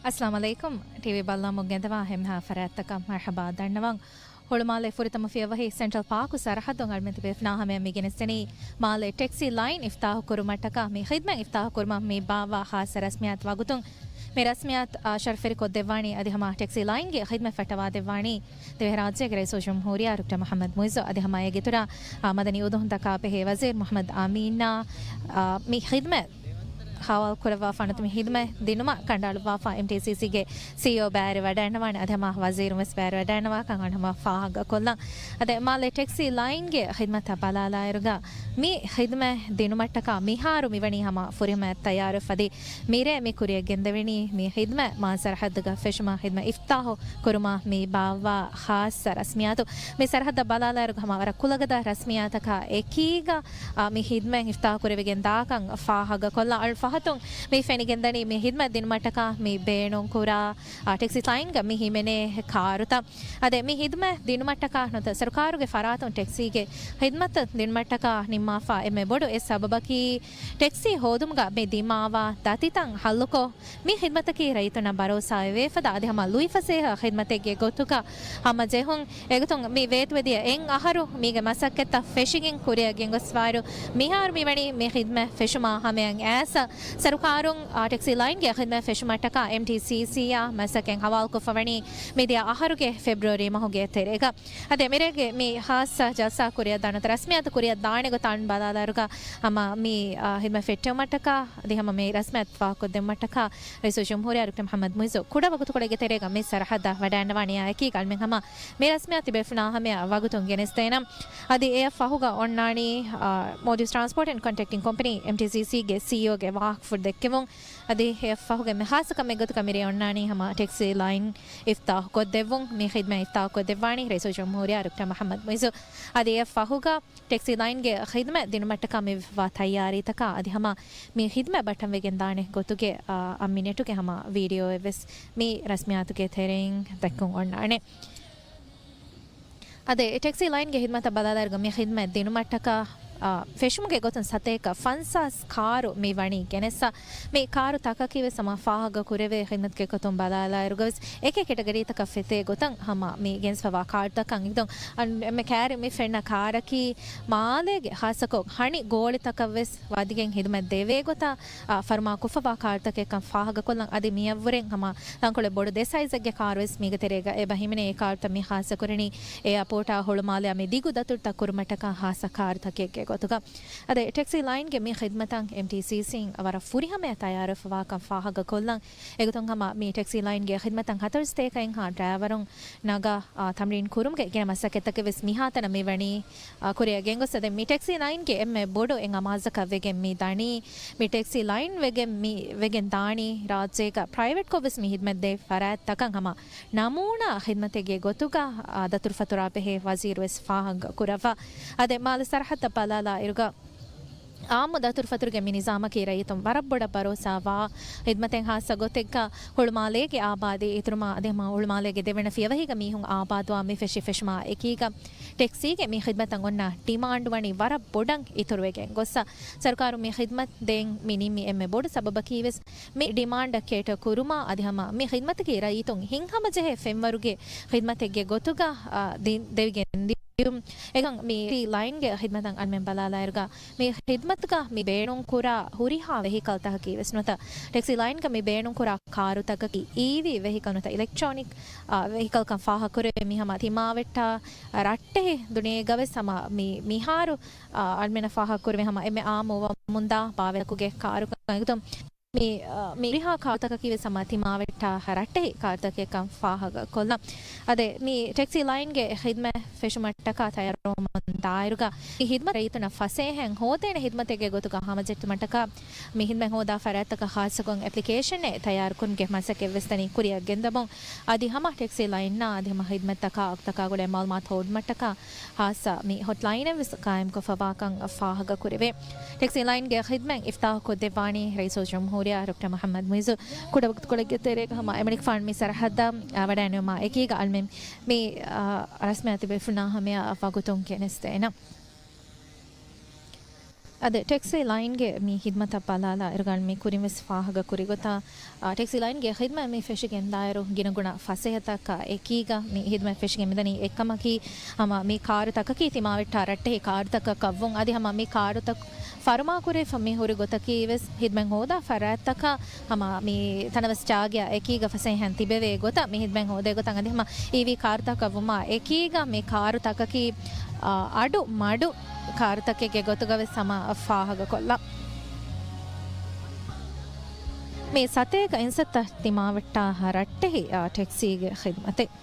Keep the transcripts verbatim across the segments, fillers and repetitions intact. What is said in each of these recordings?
އައްސަލާމު ޢަލައިކުމް. ޓީވީ ބައްލަވަމުން ގެންދަވާ ހަމަ ފަރާތްތަކަށް މަރްޙަބާ ދަންނަވަން. ހުޅުމާލެ ފުރަތަމަ ފިޔަވަހި ސެންޓްރަލް ޕާކު ސަރަހައްދުން އަޅުމެން ތިބޭފުޅާ ހަމަޔަށް މި ގެނެސްދެނީ މާލެ ޓެކްސީ ލައިން އިފްތާޙު ކުރުމަށްޓަކާ މި ޚިދްމަތް އިފްތާޙު ކުރުމަށް މި ބާއްވާ ޚާއްޞަ ރަސްމިއްޔާތު ވަގުތުން. މި ރަސްމިއްޔާތު، އާ، ޝަރަފްވެރި ކޮށްދެއްވާނީ އަދި ހަމަ ޓެކްސީ ލައިންގެ ޚިދްމަތް ފައްޓަވާދެއްވާނީ ދިވެހިރާއްޖޭގެ ރައީސުލްޖުމްހޫރިއްޔާ ޑޮކްޓަރ މުޙައްމަދު މުޢިއްޒު އަދި ހަމަ އޭގެ އިތުރަށް، އާ، މަދަނީ އުދުހުންތަކާ ބެހޭ ވަޒީރު މުޙައްމަދު އަމީނާ، އާ، މި ޚިދްމަތް ހަވާލުކުރައްވާފާ ނުވަތަ މި ޚިދްމަތް ދިނުމަށް ކަނޑައަޅުއްވާފާ އެމްޓީސީސީގެ ސީއީއޯ ބައިވެރިވަޑައިގަންނަވާނެ އަދި ހަމަ ވަޒީރުން ވެސް ބައިވެރިވަޑައިގަންނަވާކަން އަޅުގަނޑު ހަމަ ފާހަގަކޮށްލަން. އަދި މާލެ ޓެކްސީ ލައިންގެ ޚިދްމަތަށް ބަލާލާއިރުގަ މި ޚިދްމަތް ދިނުމަށްޓަކާ މިހާރު މިވަނީ ހަމަ ފުރިހަމަޔަށް ތައްޔާރުވެފަ އަދި މިރޭ މި ކުރިއަށް ގެންދެވެނީ މި ޚިދްމަތް މާ ސަރަހައްދުގަ ފެށުމަށް ޚިދްމަތް އިފްތާޙު ކުރުމަށް މި ބާއްވާ ޚާއްޞަ ރަސްމިއްޔާތު. މި ސަރަހައްދަށް ބަލާލާއިރުގަ ހަމަ ވަރަށް ކުލަގަދަ ރަސްމިއްޔާތަކާ އެކީގަ، އާ، މި ޚިދްމަތް އިފްތާޙު ކުރެވިގެން ދާކަން ފާހަގަކޮށްލާ. އަޅު ފަހަތުން މި ފެނިގެންދަނީ މި ޚިދްމަތް ދިނުމަށްޓަކާ މި ބޭނުންކުރާ، އާ، ޓެކްސީ ލައިންގަ މި ހިމެނޭ ކާރުތައް. އަދި މި ޚިދްމަތް ދިނުމަށްޓަކާ ނުވަތަ ސަރުކާރުގެ ފަރާތުން ޓެކްސީގެ ޚިދްމަތް ދިނުމަށްޓަކާ ނިންމާފާ އެންމެ ބޮޑު އެއް ސަބަބަކީ، ޓެކްސީ ހޯދުމުގަ މި ދިމާވާ ދަތިތައް ހައްލުކޮށް، މި ޚިދްމަތަކީ ރައްޔިތުންނަށް ބަރޯސާވެވޭ ފަދަ އަދި ހަމަ ލުއިފަސޭހަ ޚިދްމަތެއްގެ ގޮތުގަ ހަމަޖެހުން. އެގޮތުން މި ވޭތުވެދިޔަ އެއް އަހަރު މީގެ މަސައްކަތްތައް ފެށިގެން ކުރިއަށް ގެންގޮސްފައިރު، މިހާރު މިވަނީ މި ޚިދްމަތް ފެށުމާ ހަމަޔަށް އައިސް. ސަރުކާރުން، އާ، ޓެކްސީ ލައިންގެ ޚިދްމަތް ފެށުމަށްޓަކާ އެމްޓީސީސީއާ މަސައްކަތް ހަވާލުކޮށްފަ ވަނީ މިދިޔަ އަހަރުގެ ފެބްރުއަރީ މަހުގެ ތެރޭގަ. އަދި މިރޭގެ މި ޚާއްޞަ ޖަލްސާ ކުރިއަށްދާނެ ނުވަތަ ރަސްމިއްޔާތު ކުރިއަށްދާނެ ގޮތަށް ބަލާލާއިރުގަ ހަމަ މި، އާ، ޚިދްމަތް ފެއްޓެވުމަށްޓަކާ އަދި ހަމަ މި ރަސްމިއްޔާތު ފާހަގަކޮށްދެއްވުމަށްޓަކާ ރައީސުލްޖުމްހޫރިއްޔާ ޑޮކްޓަރ މުޙައްމަދު މުޢިއްޒު ކުޑަ ވަގުތުކޮޅެއްގެ ތެރޭގަ މި ސަރަހައްދަށް ވަޑައިގަންނަވާނެޔާ އެކީގަ އަޅުމެން ހަމަ މި ރަސްމިއްޔާތު ތިބޭފުޅާ ހަމަޔަށް ވަގުތުން ގެނެސްދޭނަން. އަދި އެއަށް ފަހުގަ އޮންނާނީ، އާ، މޯލްޑިވްސް ޓްރާންސްޕޯޓް އެންޑް ކޮންޓްރެކްޓިން ކޮމްޕެނީ، އެމްޓީސީސީގެ ސީއީއޯގެ ވާހަކަފުޅު ދެއްކެވުން. އަދި އެއަށް ފަހުގަ މި ޚާއްޞަ ކަމެއް ގޮތުގަ މިރޭ އޮންނާނީ ހަމަ ޓެކްސީ ލައިން އިފްތާޙުކޮށްދެއްވުން. މި ޚިދްމަތް އިފްތާޙުކޮށްދެއްވާނީ ރައީސުލްޖުމްހޫރިއްޔާ ޑޮކްޓަރ މުޙައްމަދު މުޢިއްޒު. އަދި އެއަށް ފަހުގަ ޓެކްސީ ލައިންގެ ޚިދްމަތް ދިނުމަށްޓަކާ މިވާ ތައްޔާރީތަކާ އަދި ހަމަ މި ޚިދްމަތް ބައްޓަންވެގެން ދާނެ ގޮތުގެ، އާ، އަންމިނެޓުގެ ހަމަ ވީޑިއޯއެއް ވެސް މި ރަސްމިއްޔާތުގެ ތެރެއިން ދެއްކުން އޮންނާނެ. އަދި ޓެކްސީ ލައިންގެ ޚިދްމަތަށް ބަލާލާއިރުގަ މި ޚިދްމަތް ދިނުމަށްޓަކާ، އާ، ފެށުމުގެ ގޮތުން ސަތޭކަ ފަންސާސް ކާރު މި ވަނީ ގެނެސް. މި ކާރު ތަކަކީ ވެސް ހަމަ ފާހަގަ ކުރެވޭ ޚިދްމަތުގެ ގޮތުން ބަލާލާއިރުގަ ވެސް އެކެއް ކެޓަގަރީތަކަށް ފެތޭ ގޮތަށް ހަމަ މި ގެނެސްފަވާ ކާރުތަކަށް އިނގިދުން. އަން އެންމެ ކައިރިން މި ފެންނަ ކާރަކީ މާލޭގެ ޚާއްޞަކޮށް ހަނި ގޯޅިތަކަށް ވެސް ވަދެގެން ޚިދުމަތް ދެވޭ ގޮތަށް، އާ، ފަރުމާ ކޮށްފަވާ ކާރުތަކެއްކަން ފާހަގަކޮށްލަން. އަދި މިއަށްވުރެން ހަމަ ތަންކޮޅެއް ބޮޑު ދެ ސައިޒެއްގެ ކާރު ވެސް މީގެ ތެރޭގަ އެބަ ހިމެނޭ. އެ ކާރުތައް މި ޚާއްޞަކުރަނީ އެއާޕޯޓާ ހުޅުމާލެއާ މި ދިގު ދަތުރުތައް ކުރުމަށްޓަކާ ޚާއްޞަ ކާރުތަކެއްގެ ގޮތުގަ. އަދި ޓެކްސީ ލައިންގެ މި ޚިދުމަތަށް އެމްޓީސީސީން ވަރަށް ފުރިހަމަޔަށް ތައްޔާރުވެފަވާކަން ފާހަގަކޮށްލަން. އެގޮތުން ހަމަ މި ޓެކްސީ ލައިންގެ ޚިދުމަތަށް ހަތަރު ސަތޭކައިންހާ ޑްރައިވަރުން ނަގާ، އާ، ތަމްރީން ކުރުމުގެ ގިނަ މަސައްކަތްތަކެއް ވެސް މިހާތަނަށް މިވަނީ، އާ، ކުރިއަށް ގެންގޮސް. އަދި މި ޓެކްސީ ލައިންގެ އެންމެ ބޮޑު އެއް އަމާޒަކަށް ވެގެން މި ދަނީ، މި ޓެކްސީ ލައިން ވެގެން މި ވެގެން ދާނީ ރާއްޖޭގަ ޕްރައިވެޓްކޮށް ވެސް މި ޚިދުމަތް ދޭ ފަރާތްތަކަށް ހަމަ ނަމޫނާ ޚިދުމަތެއްގެ ގޮތުގަ، އާ، ދަތުރުފަތުރާ ބެހޭ ވަޒީރު ވެސް ފާހަގަ ކުރައްވާ. އަދި މާލެ ސަރަހައްދަށް ބަލާލާ އިރުގަ އާއްމު ދަތުރުފަތުރުގެ މި ނިޒާމަކީ ރައްޔިތުން ވަރަށް ބޮޑަށް ބަރޯސާވާ ޚިދުމަތެއް. ޚާއްޞަ ގޮތެއްގަ ހުޅުމާލޭގެ އާބާދީ އިތުރުމާ އަދި ހަމަ ހުޅުމާލޭގެ ދެވަނަ ފިޔަވަހީގަ މީހުން އާބާދުވާ މި ފެށި ފެށުމާ އެކީގަ ޓެކްސީގެ މި ޚިދުމަތަށް އޮންނަ ޑިމާންޑް ވަނީ ވަރަށް ބޮޑަށް އިތުރުވެގެން ގޮއްސަ. ސަރުކާރު މި ޚިދުމަތް ދޭން މި ނިންމި އެންމެ ބޮޑު ސަބަބަކީ ވެސް މި ޑިމާންޑަށް ކޭޓަ ކުރުމާ އަދި ހަމަ މި ޚިދުމަތަކީ ރައްޔިތުން ހިތްހަމަޖެހޭ ފެންވަރުގެ ޚިދުމަތެއްގެ ގޮތުގަ، އާ، ދި-، ދެވިގެން ދިޔުން. އެކަން މި ޓެކްސީ ލައިންގެ ޚިދުމަތަށް އަންމެން ބަލާލާއިރުގަ މި ޚިދުމަތުގަ މި ބޭނުންކުރާ ހުރިހާ ވެހިކަލްތަކަކީ ވެސް ނުވަތަ ޓެކްސީ ލައިންގަ މި ބޭނުންކުރާ ކާރުތަކަކީ އީވީ ވެހިކަލް ނުވަތަ އިލެކްޓްރޯނިކް، އާ، ވެހިކަލްކަން ފާހަގަކުރެވޭ މި ހަމަ ތިމާވެއްޓާ ރައްޓެހި ދުނިޔޭގަ ވެސް ހަމަ މި މިހާރު، އާ، އަޅުމެންނަށް ފާހަގަކުރެވޭ ހަމަ އެންމެ އާއްމު ވަމުންދާ ބާވަތްތަކުގެ ކާރުކަން އެގޮތުން މި، އާ، މި ހުރިހާ ކާރުތަކަކީ ވެސް ހަމަ ތިމާވެއްޓާ ރައްޓެހި ކާރުތަކެއްކަން ފާހަގަކޮށްލަން. އަދި މި ޓެކްސީ ލައިންގެ ޚިދުމަތް ފެށުމަށްޓަކާ ތައްޔާރުވަމުން ދާއިރުގަ މި ޚިދުމަތް ރައްޔިތުންނަށް ފަސޭހައިން ހޯދޭނެ ޚިދުމަތެއްގެ ގޮތުގަ ހަމަޖެއްޓުމަށްޓަކާ މި ޚިދުމަތް ހޯދާ ފަރާތްތަކަށް ޚާއްޞަކޮށް އެޕްލިކޭޝަނެއް ތައްޔާރުކުރުމުގެ މަސައްކަތް ވެސް ދަނީ ކުރިއަށް ގެންދަމުން. އަދި ހަމަ ޓެކްސީ ލައިންނާ އަދި ހަމަ ޚިދުމަތްތަކާ އަގުތަކާ ގުޅޭ މައުލޫމާތު ހޯދުމަށްޓަކާ ޚާއްޞަ މި ހޮޓްލައިނެއް ވެސް ޤާއިމްކޮށްފަވާކަން ފާހަގަކުރެވޭ. ޓެކްސީ ލައިންގެ ޚިދުމަތް އިފްތާޙުކޮށްދެއްވާނީ ރައީސުލްޖުމްހޫރިއްޔާ ޑޮކްޓަރ މުޙައްމަދު މުޢިއްޒު. ކުޑަ ވަގުތުކޮޅެއްގެ ތެރޭގަ ހަމަ އެމަނިކުފާނު މި ސަރަހައްދަށް ވަޑައިނުމާ އެކީގަ އަޅުމެން މި، އާ، ރަސްމިއްޔާތު ތިބޭފުޅުންނާ ހަމަޔަށް ވަގުތުން ގެނެސްދޭނަން. އަދި ޓެކްސީ ލައިންގެ މި ހިދްމަތަށް ބަލާލާ އިރުގަނޑު މި ކުރިން ވެސް ފާހަގަ ކުރި ގޮތަށް، އާ، ޓެކްސީ ލައިންގެ ހިދްމަތް މި ފެށިގެން ދާއިރު ގިނަގުނަ ފަސޭހަތަކާ އެކީގަ މި ހިދްމަތް ފެށިގެން މިދަނީ. އެކަމަކީ، ހަމަ މި ކާރުތަކަކީ ތިމާވެއްޓާ ރައްޓެހި ކާރުތަކަކަށްވުން. އަދި ހަމަ މި ކާރުތައް ފަރުމާކުރެވިފަ މި ހުރި ގޮތަކީ ވެސް ހިދްމަތް ހޯދާ ފަރާތްތަކަށް ހަމަ މި ތަނަވަސް ޖާގައާ އެކީގަ ފަސޭހައިން ތިބެވޭ ގޮތަށް މި ހިދްމަތް ހޯދޭ ގޮތަށް. އަދި ހަމަ އީވީ ކާރުތަކަށް ވުމާ އެކީގަ މި ކާރުތަކަކީ، އާ، އަޑު މަޑު ކާރުތަކެއްގެ ގޮތުގަ ވެސް ހަމަ ފާހަގަކޮށްލަން. މި ސަތޭކަ އިންސައްތަ ތިމާވެއްޓާ ރައްޓެހި، އާ، ޓެކްސީގެ ޚިދްމަތެއް.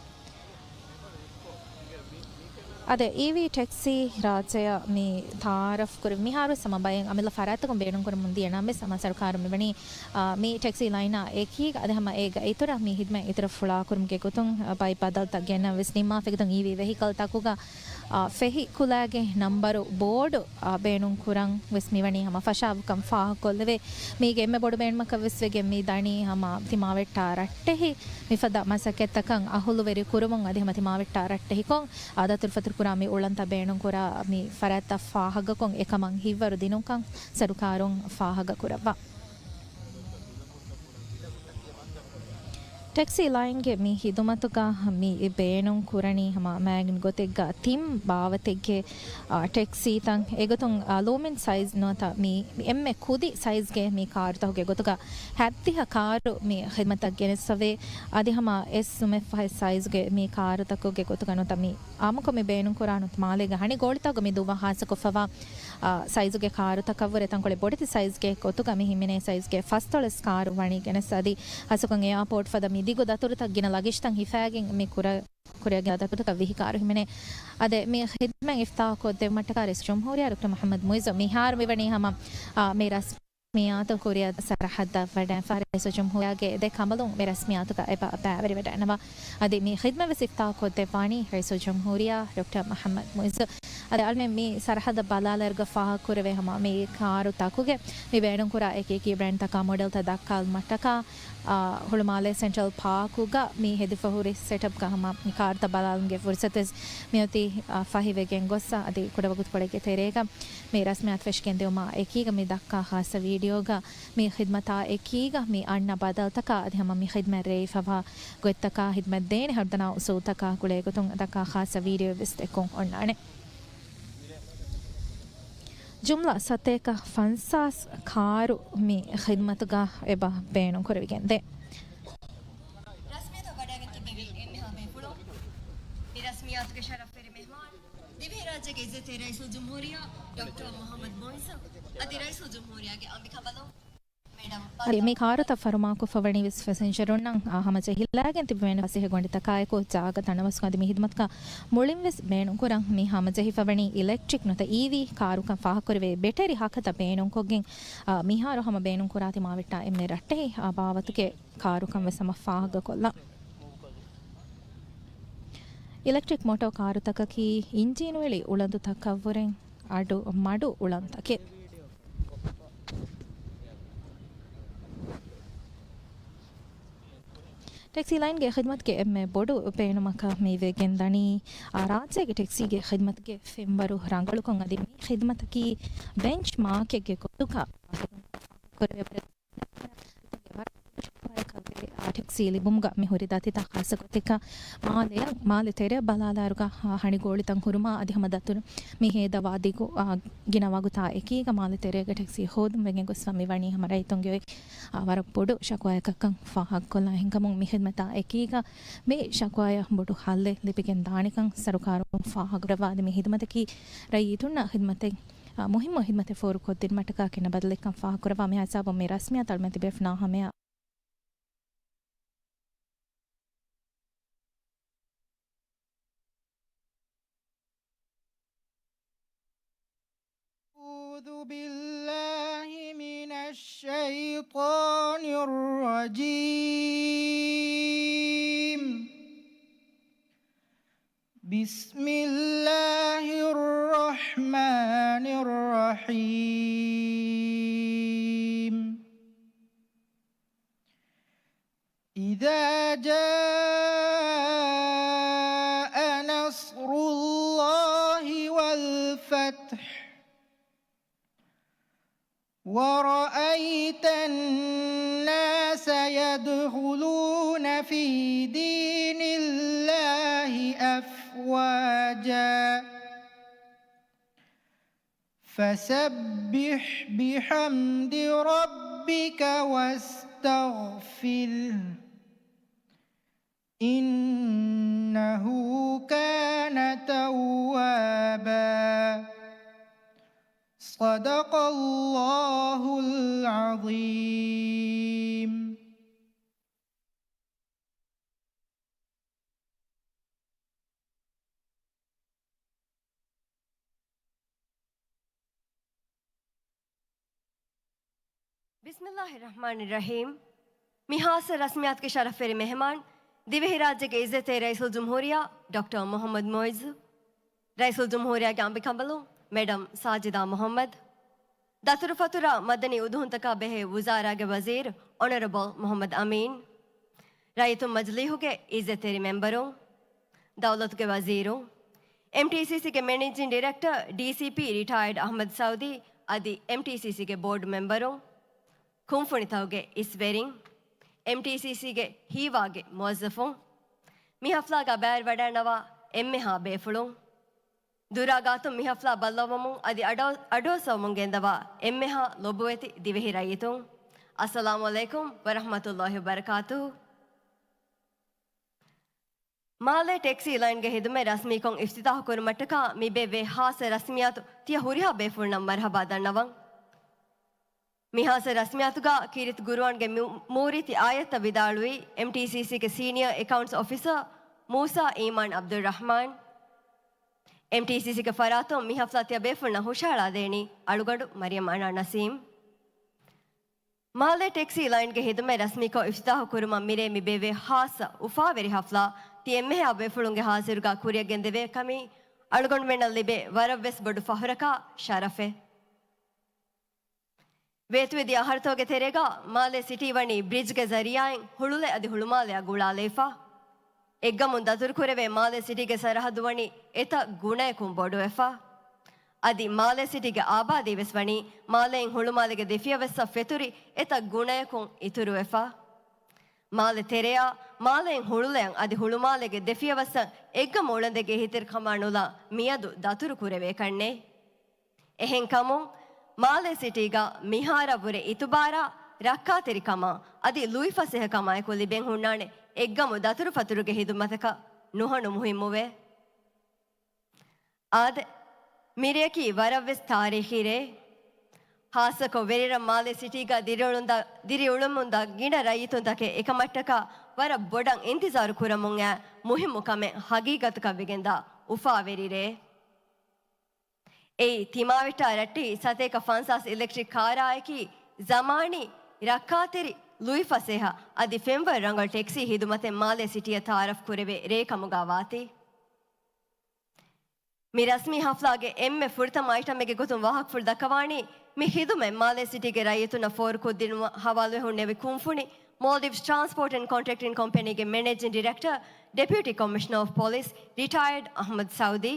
އަދި އީވީ ޓެކްސީ ރާއްޖެއަށް މި ތައާރަފް ކުރި މިހާރު ހަމަ ބައެއް އަމިއްލަ ފަރާތްތަކުން ބޭނުންކުރަމުން ދިޔަ ނަމަވެސް ހަމަ ސަރުކާރުން މިވަނީ، އާ، މި ޓެކްސީ ލައިނާ އެކީގަ އަދި ހަމަ އޭގަ އިތުރަށް މި ހިދްމަތް އިތުރަށް ފުޅާކުރުމުގެ ގޮތުން، އާ، ބައެއް ބަދަލުތައް ގެންނަން ވެސް ނިންމާފަ. އެގޮތުން އީވީ ވެހިކަލްތަކުގަ، އާ، ފެހި ކުލައިގެ ނަންބަރު ބޯޑު، އާ، ބޭނުންކުރަން ވެސް މިވަނީ ހަމަ ފަށާވުކަން ފާހަގަކޮށްލެވޭ. މީގެ އެންމެ ބޮޑު ބޭނުމަކަށް ވެސް ވެގެން މި ދަނީ ހަމަ ތިމާވެއްޓާ ރައްޓެހި މިފަދަ މަސައްކަތްތަކަށް އަހުލުވެރި ކުރުމުން އަދި ހަމަ ތިމާވެއްޓާ ރައްޓެހިކޮށް، އާ، ދަތުރުފަތުރުކުރާ މި އުޅަނދަތައް ބޭނުންކުރާ މި ފަރާތްތައް ފާހަގަކޮށް އެކަމަށް ހިތްވަރު ދިނުންކަން ސަރުކާރުން ފާހަގަކުރައްވާ. ޓެކްސީ ލައިންގެ މި ހިދުމަތުގަ މި ބޭނުން ކުރަނީ ހަމަ މާގިން ގޮތެއްގަ ތިން ބާވަތެއްގެ، އާ، ޓެކްސީތައް. އެގޮތުން، އާ، ލޫމިން ސައިޒް ނުވަތަ މި އެންމެ ކުދި ސައިޒްގެ މި ކާރުތަކުގެ ގޮތުގަ ހަތްދިހަ ކާރު މި ޚިދްމަތަށް ގެނެސްފަވޭ. އަދި ހަމަ އެސް ނުމެއް ފަހެއް ސައިޒުގެ މި ކާރުތަކުގެ ގޮތުގަ ނުވަތަ މި އާއްމުކޮށް މި ބޭނުންކުރާ ނުވަތަ މާލޭގެ ހަނި ގޯޅިތަކުގަ މި ދުއްވާ ޚާއްޞަކޮށްފަވާ، އާ، ސައިޒުގެ ކާރުތަކަށްވުރެ ތަންކޮޅެއް ބޮޑެތި ސައިޒްގެ ގޮތުގަ މި ހިމެނޭ ސައިޒްގެ ފަސްދޮޅަސް ކާރު ވަނީ ގެނެސް އަދި ހާއްސަކޮށް އެއާޕޯޓް ފަދަ މި ދިގު ދަތުރުތައް ގިނަ ލަގިޝްތައް ހިފާގެން މި ކުރަ-، ކުރިއަށް ގެންދާ ދަތުރުތައް ވިހި ކާރު ހިމެނޭ. އަދި މި ޚިދްމަތް އިފްތާޙް ކޮށްދެއްވުމަށްޓަކާ ރައީސުލްޖުމްހޫރިއްޔާ ޑޮކްޓަރ މުޙައްމަދު މުޢިއްޒު މިހާރު މިވަނީ ހަމަ، އާ، މި ރަސް މިއާތު ކުރިއަށް ސަރަޙައްދަށް ވަޑައިފަ ރައީސުލްޖުމްހޫރިއްޔާގެ ދެ ކަނބަލުން މި ރަސްމިއްޔާތުގަ އެބަ ބައިވެރިވެޑައިނަވާ. އަދި މި ޚިދްމަތް ވެސް އިފްތާޙް ކޮށްދެއްވާނީ ރައީސުލްޖުމްހޫރިއްޔާ ޑޮކްޓަރ މުޙައްމަދު މުޢިއްޒު. އަދި އަޅުމެން މި ސަރަޙައްދަށް ބަލާލާއިރުގަ ފާހަގަކުރެވޭ ހަމަ މި ކާރު ތަކުގެ މި ބޭނުންކުރާ އެކި އެކި ބްރޭންޑްތަކާ މޮޑެލްތައް ދައްކާލުމަށްޓަކާ، އާ، ހުޅުމާލޭ ސެންޓްރަލް ޕާކުގަ މި ހެދިފަ ހުރި ސެޓަޕްގަ ހަމަ މި ކާރުތައް ބަލާލުމުގެ ފުރުސަތު ވެސް މިއޮތީ، އާ، ފަހިވެގެން ގޮއްސަ އަދި ކުޑަވަގުތުކޮޅެއްގެ ތެރޭގަ މި ރަސްމިއްޔާތު ފެށިގެން ދިއުމާ އެކީގަ މި ދައްކާ ޚާއްޞަ ވީޑިއޯގަ މި ޚިދްމަތާ އެކީގަ މި އަންނަ ބަދަލުތަކާ އަދި ހަމަ މި ޚިދްމަތް ރޭވިފަވާ ގޮތްތަކާ ޚިދްމަތް ދޭނެ ހަރުދަނާ އުސޫލުތަކާ ގުޅޭ ގޮތުން ދައްކާ ޚާއްޞަ ވީޑިއޯ ވެސް ދެއްކުން އޮންނާނެ. ޖުމްލަ ސަތޭކަ ފަންސާސް ކާރު މި ޚިދްމަތުގަ އެބަ ބޭނުންކުރެވިގެން ދޭ. ރަސްމިއްޔާތަށް ވަޑައިގެން ތިއްބެވި އެންމެހާ ބޭފުޅުން، މި ރަސްމިއްޔާތުގެ ޝަރަފްވެރި މެހްމާން، ދިވެހިރާއްޖޭގެ އިއްޒަތްތެރި ރައީސުލްޖުމްހޫރިއްޔާ ޑޮކްޓަރ މުޙައްމަދު މުޢިއްޒު އަދި ރައީސުލްޖުމްހޫރިއްޔާގެ އަނބިކަނބަލުން މެޑަމް އަދި މި ކާރުތައް ފަރުމާކޮށްފަވަނީ ވެސް ފެސެންޖަރުންނަށް، އާ، ހަމަޖެހިލާގެން ތިބެވޭނެ ފަސޭހަ ގޮނޑިތަކާއެކު ޖާގަ ތަނަވަސްކޮށް އަދި މި ހިދުމަތުގަ މުޅިން ވެސް ބޭނުންކުރަން މި ހަމަޖެހިފަވަނީ އިލެކްޓްރިކް ނުވަތަ އީވީ ކާރުކަން ފާހަގަކުރެވޭ ބެޓެރި ހަކަތަ ބޭނުންކޮށްގެން، އާ، މިހާރު ހަމަ ބޭނުންކުރާ ތިމާވެއްޓާ އެންމެ ރައްޓެހި، އާ، ބާވަތުގެ ކާރުކަން ވެސް ހަމަ ފާހަގަކޮށްލަން. އިލެކްޓްރިކް މޮޓޯ ކާރުތަކަކީ އިންޖީނުއެޅި އުޅަނދުތަކަށްވުރެ އަޑު މަޑު އުޅަނދުތަކެއް. ޓެކްސީ ލައިންގެ ޚިދްމަތުގެ އެންމެ ބޮޑު ބޭނުމަކަށް މި ވެގެން ދަނީ، އާ، ރާއްޖޭގެ ޓެކްސީގެ ޚިދްމަތުގެ ފެންވަރު ރަނގަޅުކަން. އަދި މި ޚިދްމަތަކީ ބެންޗް މާކެއްގެ ގޮތުގަ ކުރެވޭ ޓެކްސީ ލިބުމުގަ މި ހުރި ދަތިތައް ޚާއްޞަ ގޮތެއްގަ މާލެ، މާލެ ތެރެއަށް ބަލާލާއިރުގަ، އާ، ހަނި ގޯޅިތައް ހުރުމާ އަދި ހަމަ ދަތުރު މި ހޭދަވާ ދިގު، އާ، ގިނަ ވަގުތާ އެކީގަ މާލެ ތެރޭގަ ޓެކްސީ ހޯދުން ވެގެން ގޮސްފަ މި ވަނީ ހަމަ ރައްޔިތުންގެ އޮތް، އާ، ވަރަށް ބޮޑު ޝަކުވާއަކަށްކަން ފާހަގަކޮށްލާ އެހެންކަމުން މި ޚިދްމަތާ އެކީގަ މި ޝަކުވާޔަށް ބޮޑު ހައްލެއް ލިބިގެން ދާނެކަން ސަރުކާރުން ފާހަގަކުރައްވާ. އަދި މި ޚިދުމަތަކީ ރައްޔިތުންނަށް ޚިދުމަތެއް، އާ، މުހިއްމު ޚިދުމަތެއް ފޯރުކޮށްދިނުމަށްޓަކާ ކިނަ ބަދަލެއްކަން ފާހަގަކުރައްވާ. މިހާ ހިސާބުން މި ރަސްމިއްޔާތު އަޅުމެން ތިބޭފުޅުންނާ ހަމަޔަށް أعوذ بالله من الشيطان الرجيم. بسم الله الرحمن الرحيم. إذا جاء نصر الله والفتح ورأيت الناس يدخلون في دين الله أفواجا فسبح بحمد ربك واستغفره إنه كان توابا. صدق الله العظيم. ބިސްމިﷲ ރަޙްމާނި ރަޙީމް. މި ޚާއްޞަ ރަސްމިއްޔާތުގެ ޝަރަފްވެރި މެހެމާން، ދިވެހިރާއްޖޭގެ އިއްޒަތްތެރި ރައީސުލްޖުމްހޫރިއްޔާ ޑޮކްޓަރ މުޙައްމަދު މުޢިއްޒު، ރައީސުލްޖުމްހޫރިއްޔާގެ އަނބިކަނބަލުން މެޑަމް ސާޖިދާ މުޙައްމަދު، ދަތުރުފަތުރާ މަދަނީ އުދުހުންތަކާ ބެހޭ ވުޒާރާގެ ވަޒީރު އޮނަރަބަލް މުޙައްމަދު އަމީން، ރައްޔިތުން މަޖިލީހުގެ އިއްޒަތްތެރި މެމްބަރުން، ދައުލަތުގެ ވަޒީރުން، އެމްޓީސީސީގެ މެނޭޖިން ޑިރެކްޓަރ، ޑީސީޕީ، ރިޓަޔާޑް އަޙްމަދު ސައުދީ އަދި އެމްޓީސީސީގެ ބޯޑް މެމްބަރުން، ކުންފުނިތަކުގެ އިސްވެރިން، އެމްޓީސީސީގެ ހީވާގި މުވައްޒަފުން، މި ޙަފްލާގަ ބައިވެރިވަޑައިގަންނަވާ އެންމެހާ ބޭފުޅުން، ދުރާ ގާތުން މި ޙަފްލާ ބައްލަވަމުން އަދި އަޑު، އަޑުއައްސަވަމުން ގެންދަވާ އެންމެހާ ލޮބުވެތި ދިވެހި ރައްޔިތުން، އައްސަލާމު ޢަލައިކުމް ވަރަޙްމަތުﷲ ވަބަރަކާތުހު. މާލޭ ޓެކްސީ ލައިންގެ ހިދުމަތް ރަސްމީކޮށް އިފްތިތާޙު ކުރުމަށްޓަކާ މި ބޭއްވޭ ޚާއްޞަ ރަސްމިއްޔާތު ތިޔަ ހުރިހާ ބޭފުޅުންނަށް މަރްޙަބާ ދަންނަވަން. މި ޚާއްޞަ ރަސްމިއްޔާތުގަ ކީރިތި ޤުރުއާންގެ މި، މޫރިތި އާޔަތްތައް ވިދާޅުވީ އެމްޓީސީސީގެ ސީނިއަރ އެކައުންޓްސް އޮފިސަރ މޫސާ އީމާން ޢަބްދުއްރަޙްމާން. އެމްޓީސީސީގެ ފަރާތުން މި ޙަފްލާ ތިޔަ ބޭފުޅުންނަށް ހުށަހަޅާދޭނީ އަޅުގަނޑު މަރިޔަމް އަނާ ނަސީމް. މާލޭ ޓެކްސީ ލައިންގެ ހިދުމަތް ރަސްމީކޮށް އިފްތިތާޙު ކުރުމަށް މިރޭ މި ބޭއްވޭ ޚާއްޞަ އުފާވެރި ޙަފްލާ ތި އެންމެހާ ބޭފުޅުންގެ ޙާޟިރުގަ ކުރިއަށް ގެންދެވޭ ކަމީ އަޅުގަނޑުމެންނަށް ލިބޭ ވަރަށްވެސް ބޮޑު ފަޚުރަކާ ޝަރަފެއް. ވޭތުވެދިޔަ އަހަރުތަކުގެ ތެރޭގަ މާލޭ ސިޓީ ވަނީ ބްރިޖްގެ ޒަރީޢާއިން ހުޅުލެއް އަދި ހުޅުމާލެއަށް ގުޅާލައިފަ. އެއްގަމުން ދަތުރުކުރެވޭ މާލޭ ސިޓީގެ ސަރަޙައްދު ވަނީ އެތައް ގުނަޔަކުން ބޮޑުވެފަ. އަދި މާލޭ ސިޓީގެ އާބާދީ ވެސް ވަނީ މާލޭއިން ހުޅުމާލޭގެ ދެފިޔަވައްސަށް ފެތުރި އެތައް ގުނަޔަކުން އިތުރުވެފަ. މާލެ ތެރެއާ، މާލޭއިން ހުޅުލަޔަށް އަދި ހުޅުމާލޭގެ ދެފިޔަވައްސަށް އެއްގަމު އުޅަނދެއްގެ އެހީތެރިކަމާ ނުލާ މިއަދު ދަތުރު ކުރެވޭކަށްނެތް. އެހެންކަމުން، މާލޭ ސިޓީގަ މިހާރަށްވުރެ އިތުބާރާ، ރައްކާތެރިކަމާ އަދި ލުއިފަސޭހަކަމާއެކު ލިބެން ހުންނާނެ އެއްގަމު ދަތުރުފަތުރުގެ ހިދުމަތަކަށް ނުހަނު މުހިއްމުވޭ. އާދެ، މިރެޔަކީ ވަރަށްވެސް ތާރީޚީ ރެއެއް. ޚާއްޞަކޮށް ވެރިރަށް މާލޭ ސިޓީގަ ދިރިއުޅުންދާ، ދިރިއުޅެމުންދާ ގިނަ ރައްޔިތުންތަކެއް އެކަމަށްޓަކާ ވަރަށް ބޮޑަށް އިންތިޒާރު ކުރަމުން އައި މުހިއްމު ކަމެއް ހަގީގަތަކަށް ވެގެންދާ އުފާވެރި ރެއެއް. އެއީ ތިމާވެއްޓާ ރައްޓެހި ސަތޭކަ ފަންސާސް އިލެކްޓްރިކް ކާރާއެކީ، ޒަމާނީ، ރައްކާތެރި، ލުއިފަސޭހަ އަދި ފެންވަރު ރަނގަޅު ޓެކްސީ ހިދުމަތެއް މާލޭ ސިޓީއަށް ތަޢާރަފް ކުރެވޭ ރެއެއް ކަމުގަ ވާތީ. މި ރަސްމީ ޙަފްލާގެ އެންމެ ފުރަތަމަ އައިޓަމެއްގެ ގޮތުން ވާހަކަފުޅު ދައްކަވާނީ، މި ޚިދުމަތް މާލޭ ސިޓީގެ ރައްޔިތުންނަށް ފޯރުކޮށްދިނުމަށް ޙަވާލުވެ ހުންނެވި ކުންފުނި މޯލްޑިވްސް ޓްރާންސްޕޯޓް އެންޑް ކޮންޓްރެކްޓިން ކޮމްޕެނީގެ މެނޭޖިން ޑިރެކްޓަރ، ޑެޕިއުޓީ ކޮމިޝަނަރ އޮފް ޕޮލިސް، ރިޓަޔާޑް އަޙްމަދު ސައުދީ.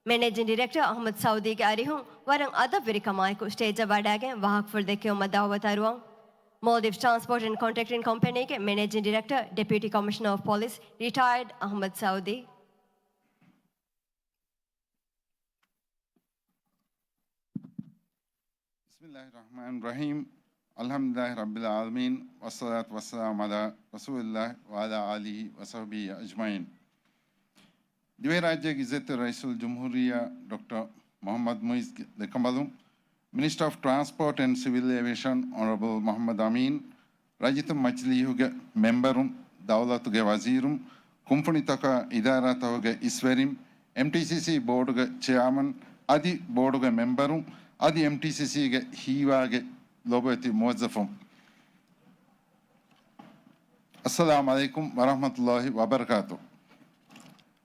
މެނޭޖިން ޑިރެކްޓަރ އަޙްމަދު ސައުދީގެ އަރިހުން ވަރަށް އަދަބުވެރިކަމާއެކު ސްޓޭޖަށް ވަޑައިގެން ވާހަކަފުޅު ދެއްކެވުމަށް ދަޢުވަތު އަރުވަން. މޯލްޑިވްސް ޓްރާންސްޕޯޓް އެންޑް ކޮންޓްރެކްޓިން ކޮމްޕެނީގެ މެނޭޖިން ޑިރެކްޓަރ، ޑެޕިއުޓީ ކޮމިޝަނަރ އޮފް ޕޮލިސް، ރިޓަޔާޑް އަޙްމަދު ސައުދީ. بسم الله الرحمن الرحيم. الحمد لله رب العالمين، والصلاة والسلام على رسول الله وعلى آله وصحبه أجمعين. ދިވެހިރާއްޖޭގެ އިއްޒަތްތެރި ރައީސުލްޖުމްހޫރިއްޔާ ޑޮކްޓަރ މުޙައްމަދު މުޢިއްޒުގެ ލެކަމަލުން، މިނިސްޓަރ އޮފް ޓްރާންސްޕޯޓް އެންޑް ސިވިލް އޭވިއޭޝަން އޮނަރަބަލް މުޙައްމަދު އަމީން، ރައްޔިތުން މަޖިލީހުގެ މެމްބަރުން، ދައުލަތުގެ ވަޒީރުން، ކުންފުނިތަކާ އިދާރާތަކުގެ އިސްވެރިން، އެމްޓީސީސީ ބޯޑުގެ ޗެއާމަން އަދި ބޯޑުގެ މެމްބަރުން އަދި އެމްޓީސީސީގެ ހީވާގެ ލޮބުވެތި މުވައްޒަފުން، އައްސަލާމު ޢަލައިކުމް ވަރަޙްމަތުﷲ ވަބަރަކާތު.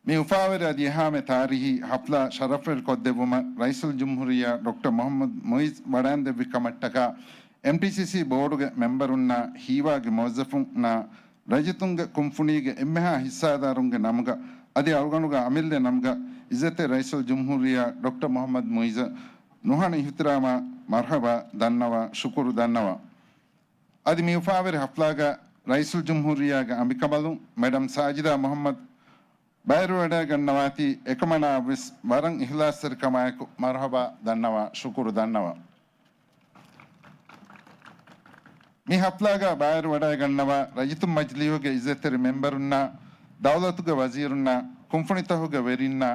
މި އުފާވެރި އަދި އެހާމެ ތާރީހީ ޙަފްލާ ޝަރަފްވެރިކޮށްދެއްވުމަށް ރައީސުލްޖުމްހޫރިއްޔާ ޑޮކްޓަރ މުޙައްމަދު މުޢިއްޒު ވަޑައިންދެއްވި ކަމަށްޓަކާ، އެމްޓީސީސީ ބޯޑުގެ މެމްބަރުންނާ ހީވާގެ މުވައްޒަފުންނާ ރައްޔިތުންގެ ކުންފުނީގެ އެންމެހާ ހިއްސާދާރުންގެ ނަމުގަ އަދި އަޅުގަނޑުގެ އަމިއްލަ ނަމުގަ އިއްޒަތްތެރި ރައީސުލްޖުމްހޫރިއްޔާ ޑޮކްޓަރ މުޙައްމަދު މުޢިއްޒަށް ނުހަނު އިޙްތިރާމާ މަރުޙަބާ ދަންނަވާ، ޝުކުރު ދަންނަވާ. އަދި މި އުފާވެރި ޙަފްލާގަ ރައީސުލްޖުމްހޫރިއްޔާގެ އަނބިކަނބަލުން މެޑަމް ސާޖިދާ މުޙައްމަދު ބައިވެރިވަޑައިގަންނަވާތީ، އެކަމަނާ ވެސް ވަރަށް އިޚްލާޞްތެރިކަމާއެކު މަރުޙަބާ ދަންނަވާ، ޝުކުރު ދަންނަވާ. މި ޙަފްލާގަ ބައިވެރިވަޑައިގަންނަވާ ރައްޔިތުން މަޖިލީހުގެ އިއްޒަތްތެރި މެމްބަރުންނާ، ދައުލަތުގެ ވަޒީރުންނާ، ކުންފުނިތަކުގެ ވެރިންނާ،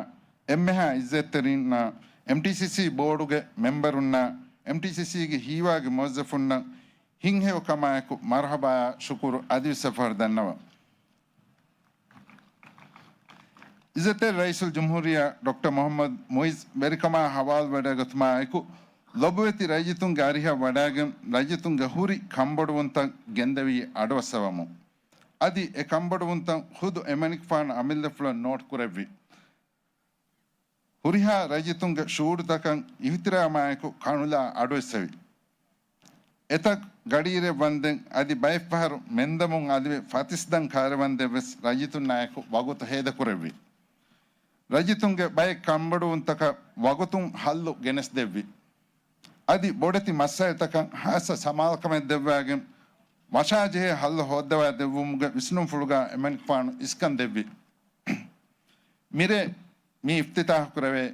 އެންމެހާ އިއްޒަތްތެރިންނާ، އެމްޓީސީސީ ބޯޑުގެ މެމްބަރުންނާ، އެމްޓީސީސީގެ ހީވާގި މުވައްޒަފުންނަށް ހިތްހެޔޮކަމާއެކު މަރުޙަބާއާ ޝުކުރު އަދިވެސް އެއްފަހަރު ދަންނަވަން. އިއްޒަތްތެރި ރައީސުލްޖުމްހޫރިއްޔާ ޑޮކްޓަރ މުޙައްމަދު މުޢިއްޒު ވެރިކަމާ ޙަވާލުވެވަޑައިގަތުމާއެކު، ލޮބުވެތި ރައްޔިތުންގެ އަރިހަށް ވަޑާގެން ރައްޔިތުންގެ ހުރި ކަންބޮޑުވުންތައް ގެންދެވީ އަޑުއައްސަވަމުން. އަދި އެ ކަންބޮޑުވުންތައް ޚުދު އެމަނިކުފާނު އަމިއްލަފުޅަށް ނޯޓް ކުރެއްވި. ހުރިހާ ރައްޔިތުންގެ ޝުޢޫރުތަކަށް އިޙްތިރާމާއެކު ކަނުލާ އަޑުއެއްސެވި. އެތައް ގަޑިއިރެއް ވަންދެން އަދި ބައެއްފަހަރު މެންދަމުން އަލިވެ ފަތިސްދަން ކާރެއް ވަންދެން ވެސް ރައްޔިތުންނާއެކު ވަގުތު ހޭދަކުރެއްވި. ރައްޔިތުންގެ ބައެއް ކަންބޮޑުވުންތަކަށް ވަގުތުން ހައްލު ގެނެސްދެއްވި. އަދި ބޮޑެތި މައްސަލަތަކަށް ހާއްސަ ސަމާލުކަމެއް ދެއްވާގެން، ވަށާޖެހޭ ހައްލު ހޯއްދަވާ ދެއްވުމުގެ ވިސްނުންފުޅުގަ އެމަނިކުފާނު އިސްކަން ދެއްވި. މިރޭ މި އިފްތިތާޙު ކުރެވޭ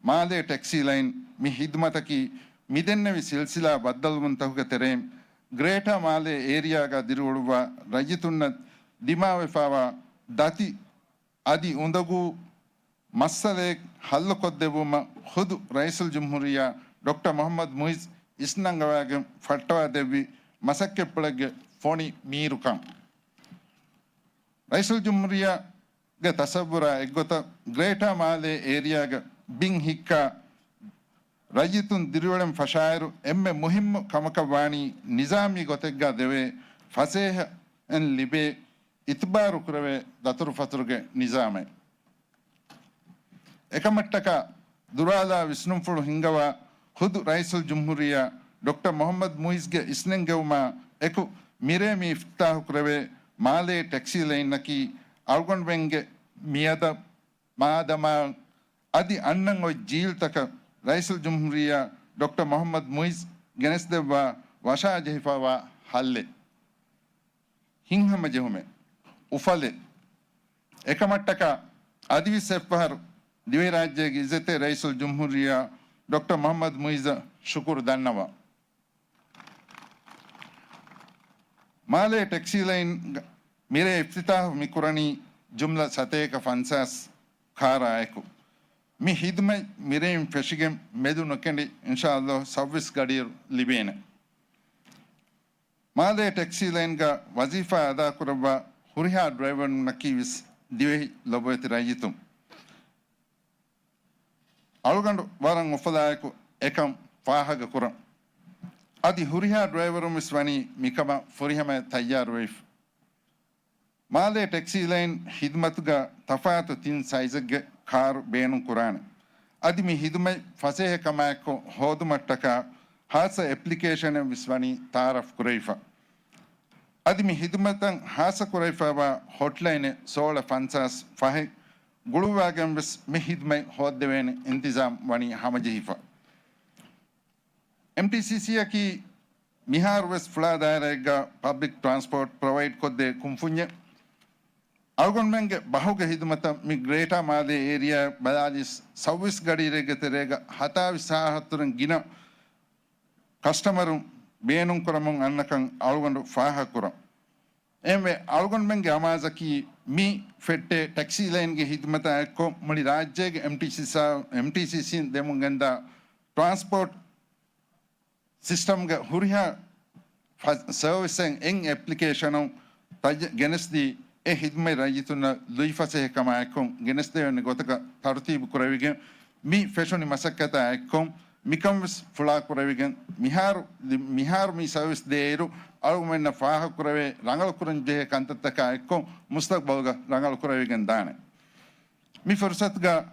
މާލޭ ޓެކްސީ ލައިން މި ޚިދުމަތަކީ މިދެންނެވި ސިލްސިލާ ބައްދަލުވުންތަކުގެ ތެރެއިން ގްރޭޓާ މާލޭ އޭރިއާގަ ދިރިއުޅުއްވާ ރައްޔިތުންނަށް ދިމާވެފައިވާ ދަތި އަދި އުނދަގޫ މައްސަލައެއް ޙައްލުކޮށްދެއްވުމަށް ޚުދު ރައީސުލްޖުމްހޫރިއްޔާ ޑޮކްޓަރ މުޙައްމަދު މުޢިއްޒު އިސްނަންގަވާގެން ފައްޓަވާދެއްވި މަސައްކަތްޕުޅެއްގެ ފޮނި މީރުކަން. ރައީސުލްޖުމްހޫރިއްޔާގެ ތަޞައްވުރާ އެއްގޮތަށް ގްރޭޓާ މާލޭ އޭރިއާގެ ބިން ހިއްކާ ރައްޔިތުން ދިރިއުޅެން ފަށާއިރު، އެންމެ މުހިއްމު ކަމަކަށް ވާނީ ނިޒާމީ ގޮތެއްގަ ދެވޭ ފަސޭހައިން ލިބޭ އިތުބާރު ކުރެވޭ ދަތުރުފަތުރުގެ ނިޒާމެއް. އެކަމަށްޓަކާ ދުރާލާ ވިސްނުންފުޅު ހިންގަވާ ޚުދު ރައީސުލްޖުމްހޫރިއްޔާ ޑޮކްޓަރ މުޙައްމަދު މުޢިއްޒުގެ އިސްނެންގެވުމާ އެކު މިރޭ މި އިފްތިތާޙު ކުރެވޭ މާލޭ ޓެކްސީ ލައިންއަކީ އަޅުގަނޑުމެންގެ މިއަދަށް މާދަމާ އަދި އަންނަން އޮތް ޖީލްތަކަށް ރައީސުލްޖުމްހޫރިއްޔާ ޑޮކްޓަރ މުޙައްމަދު މުޢިއްޒު ގެނެސްދެއްވާ ވަށާޖެހިފައިވާ ހައްލެއް. ހިތްހަމަޖެހުމެއް، އުފަލެއް. އެކަމަށްޓަކާ އަދިވެސް އެއްފަހަރު ދިވެހިރާއްޖޭގެ އިއްޒަތްތެރި ރައީސުލްޖުމްހޫރިއްޔާ ޑޮކްޓަރ މުޙައްމަދު މުޢިއްޒަށް ޝުކުރު ދަންނަވަން. މާލޭ ޓެކްސީ ލައިން މިރޭ އިފްތިތާޙު މި ކުރަނީ ޖުމްލަ ސަތޭކަ ފަންސާސް ކާރާއެކު. މި ޚިދުމަތް މިރެއިން ފެށިގެން މެދު ނުކެނޑި އިންޝާﷲ ސައުވީސް ގަޑިއިރު ލިބޭނެ. މާލޭ ޓެކްސީ ލައިންގަ ވަޒީފާ އަދާކުރައްވާ ހުރިހާ ޑްރައިވަރުންނަކީ ވެސް ދިވެހި ލޮބުވެތި ރައްޔިތުން. އަޅުގަނޑު ވަރަށް އުފަލާއެކު އެކަން ފާހަގަކުރަން. އަދި ހުރިހާ ޑްރައިވަރުން ވެސް ވަނީ މިކަމަށް ފުރިހަމަޔަށް ތައްޔާރުވެފަ. މާލޭ ޓެކްސީ ލައިން ޚިދުމަތުގަ ތަފާތު ތިން ސައިޒެއްގެ ކާރު ބޭނުން ކުރާނެ. އަދި މި ޚިދުމަތް ފަސޭހަކަމާއެކު ހޯދުމަށްޓަކާ ހާއްސަ އެޕްލިކޭޝަނެއް ވެސް ވަނީ ތައާރަފް ކުރެވިފަ. އަދި މި ޚިދުމަތަށް ހާއްސަ ކުރެވިފައިވާ ހޮޓްލައިނެއް ސޯޅަ ފަންސާސް ފަހެއް ގުޅުއްވާގެން ވެސް މި ޚިދުމަތް ހޯއްދެވޭނެ އިންތިޒާމް ވަނީ ހަމަޖެހިފަ. އެމްޓީސީސީއަކީ މިހާރު ވެސް ފުޅާ ދާއިރާއެއްގަ ޕަބްލިކް ޓްރާންސްޕޯޓް ޕްރޮވައިޑް ކޮށްދޭ ކުންފުންޏެއް. އަޅުގަނޑުމެންގެ ބަހުގެ ޚިދުމަތަށް މި ގްރޭޓާ މާލޭ އޭރިއާ ބަލާލީސް ސައުވީސް ގަޑިއިރެއްގެ ތެރޭގަ ހަތާވީސް ސާހަތުރެން ގިނަ ކަސްޓަމަރުން ބޭނުންކުރަމުން އަންނަކަން އަޅުގަނޑު ފާހަގަކުރަން. އެހެންވެ، އަޅުގަނޑުމެންގެ އަމާޒަކީ މި ފެއްޓޭ ޓެކްސީ ލައިންގެ ޚިދުމަތާ އެއްކޮށް މުޅި ރާއްޖޭގެ އެމްޓީސީސީ، އެމްޓީސީސީން ދެމުން ގެންދާ ޓްރާންސްޕޯޓް ސިސްޓަމްގެ ހުރިހާ ފަ-، ސަރވިސްއެއް އެއް އެޕްލިކޭޝަނުން ތައްޔަ-، ގެނެސްދީ، އެ ޚިދުމަތް ރައްޔިތުންނަށް ލުއިފަސޭހަކަމާއެކު ގެނެސްދެވޭނެ ގޮތަކަށް ތަރުތީބު ކުރެވިގެން، މި ފެށުނި މަސައްކަތާ އެއްކޮށް، މިކަން ވެސް ފުޅާ ކުރެވިގެން، މިހާރު، މިހާރު މި ސަރވިސް ދޭއިރު، އަޅުގަނޑުމެންނަށް ފާހަގަކުރެވޭ ރަނގަޅު ކުރަން ޖެހޭ ކަންތައްތަކާ އެއްކޮށް، މުސްތަގްބަލްގަ ރަނގަޅު ކުރެވިގެން ދާނެ. މި ފުރުސަތުގަ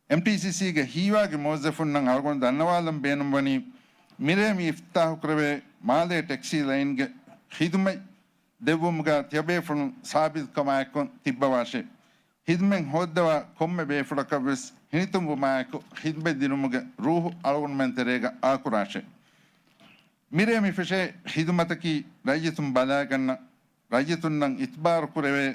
އެމްޓީސީސީގެ ހީވާގި މުވައްޒަފުންނަށް އަޅުގަނޑު ދަންނަވާލަން ބޭނުންވަނީ، މިރޭ މި އިފްތިތާޙު ކުރެވޭ މާލޭ ޓެކްސީ ލައިންގެ ޚިދުމަތް ދެއްވުމުގަ ތިޔަބޭފުޅުން ސާބިތުކަމާއެކު ތިއްބަވާށޭ. ޚިދުމަތް ހޯއްދަވާ ކޮންމެ ބޭފުޅަކަށް ވެސް ހިނިތުންވުމާއެކު، ޚިދުމަތް ދިނުމުގެ ރޫޙު އަޅުގަނޑުމެން ތެރޭގަ އާކުރާށޭ. މިރޭ މި ފެށޭ ޚިދުމަތަކީ ރައްޔިތުން ބަލާގަންނަ، ރައްޔިތުންނަށް އިތުބާރު ކުރެވޭ،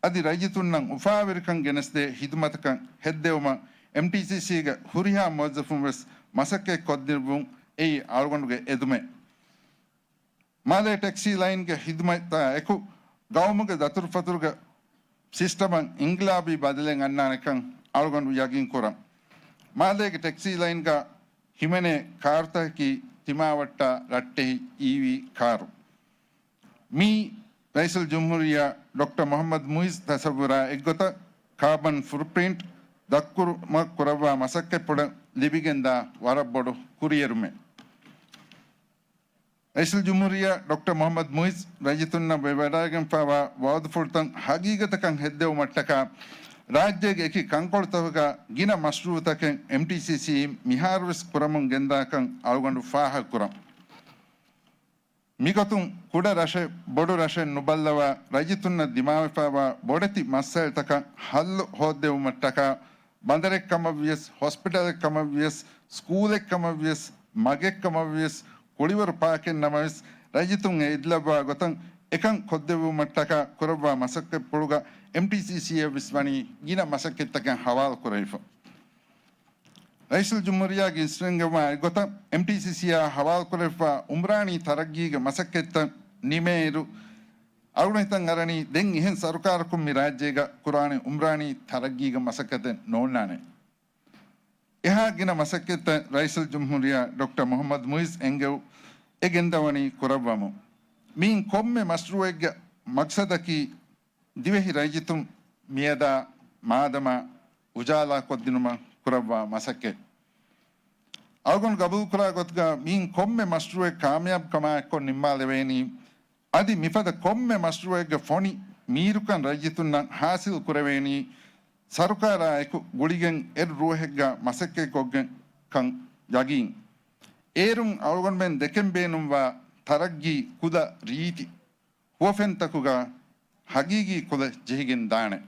އަދި ރައްޔިތުންނަށް އުފާވެރިކަން ގެނެސްދޭ ޚިދުމަތަކަށް ހެއްދެވުމަށް އެމްޓީސީސީގެ ހުރިހާ މުވައްޒަފުން ވެސް މަސައްކަތް ކޮށްދެއްވުން އެއީ އަޅުގަނޑުގެ އެދުމެއް. މާލޭ ޓެކްސީ ލައިންގެ ޚިދުމަތާ އެކު، ގައުމުގެ ދަތުރުފަތުރުގެ ސިސްޓަމަށް އިންގިލާބީ ބަދަލެއް އަންނާނެކަން އަޅުގަނޑު ޔަގީން ކުރަން. މާލޭގެ ޓެކްސީ ލައިންގަ ހިމެނޭ ކާރުތަކަކީ ތިމާވައްޓާ ރައްޓެހި އީވީ ކާރު. މީ ރައީސުލްޖުމްހޫރިއްޔާ ޑޮކްޓަރ މުޙައްމަދު މުޢިއްޒު ތަޞައްވުރާ އެއްގޮތަށް ކާބަން ފުޓްޕްރިންޓް ދަށްކުރުމަށް ކުރައްވާ މަސައްކަތްޕުޅަށް ލިބިގެންދާ ވަރަށް ބޮޑު ކުރިއެރުމެއް. ރައީސުލްޖުމްހޫރިއްޔާ ޑޮކްޓަރ މުޙައްމަދު މުޢިއްޒު ރައްޔިތުންނަށް ވެވަޑައިގެންފާވާ ވަޢުދުފުޅުތައް ހަގީގަތަކަށް ހެއްދެވުމަށްޓަކާ، ރާއްޖޭގެ އެކި ކަންކޮޅުތަކުގަ ގިނަ މަޝްރޫޢުތަކެއް އެމްޓީސީސީއިން މިހާރުވެސް ކުރަމުން ގެންދާކަން އަޅުގަނޑު ފާހަގަކުރަން. މިގޮތުން ކުޑަ ރަށެއް، ބޮޑު ރަށެއް ނުބައްލަވާ، ރައްޔިތުންނަށް ދިމާވެފާވާ ބޮޑެތި މައްސައިލްތަކަށް ހައްލު ހޯއްދެވުމަށްޓަކާ، ބަނދަރެއް ކަމަށްވިޔަސް، ހޮސްޕިޓަލެއް ކަމަށްވިޔަސް، ސްކޫލެއް ކަމަށްވިޔަސް، މަގެއް ކަމަށްވިޔަސް، ކުޅިވަރު ޕާކެއް ނަމަވެސް، ރައްޔިތުން އެ އިދިލައްވާ ގޮތަށް އެކަން ކޮށްދެއްވުމަށްޓަކާ ކުރައްވާ މަސައްކަތްޕުޅުގަ އެމްޓީސީސީއަށް ވެސް ވަނީ ގިނަ މަސައްކަތްތަކެއް ހަވާލު ކުރެވިފަ. ރައީސުލްޖުމްހޫރިއްޔާގެ އިސްވެންގެވާ އެއްގޮތަށް، އެމްޓީސީސީއާ ހަވާލުކުރެވިފާ އުމްރާނީ ތަރައްގީގެ މަސައްކަތްތައް ނިމޭއިރު، އަޅުގަނޑު ހިތަށް އަރަނީ ދެން އެހެން ސަރުކާރަކުން މި ރާއްޖޭގަ ކުރާނެ އުމްރާނީ ތަރައްގީގެ މަސައްކަތެއް ނޯންނާނެ. އެހާ ގިނަ މަސައްކަތްތައް ރައީސުލްޖުމްހޫރިއްޔާ ޑޮކްޓަރ މުޙައްމަދު މުޢިއްޒު އެންގެވު އެ ގެންދަވަނީ ކުރައްވަމުން. މިއިން ކޮންމެ މަޝްރޫޢެއްގެ މަޤްޞަދަކީ ދިވެހި ރައްޔިތުން މިއަދާ މާދަމާ އުޖާލާކޮށްދިނުމަށް ކުރައްވާ މަސައްކަތް. އަޅުގަނޑު ގަބޫލުކުރާ ގޮތުގަ މިއިން ކޮންމެ މަޝްރޫޢެއް ކާމިޔާބުކަމާއެއްކޮށް ނިންމާލެވޭނީ، އަދި މިފަދަ ކޮންމެ މަޝްރޫޢެއްގެ ފޮނި މީރުކަން ރައްޔިތުންނަށް ޙާޞިލް ކުރެވޭނީ، ސަރުކާރާއެކު ގުޅިގެން އެއް ރޫޙެއްގަ މަސައްކަތްކޮށްގެން ކަން ޔަގީން. އޭރުން އަޅުގަނޑުމެން ދެކެން ބޭނުންވާ ތަރައްގީ ކުލަ ރީތި ހުވަފެންތަކުގަ ހަގީގީ ކުލަ ޖެހިގެން ދާނެ.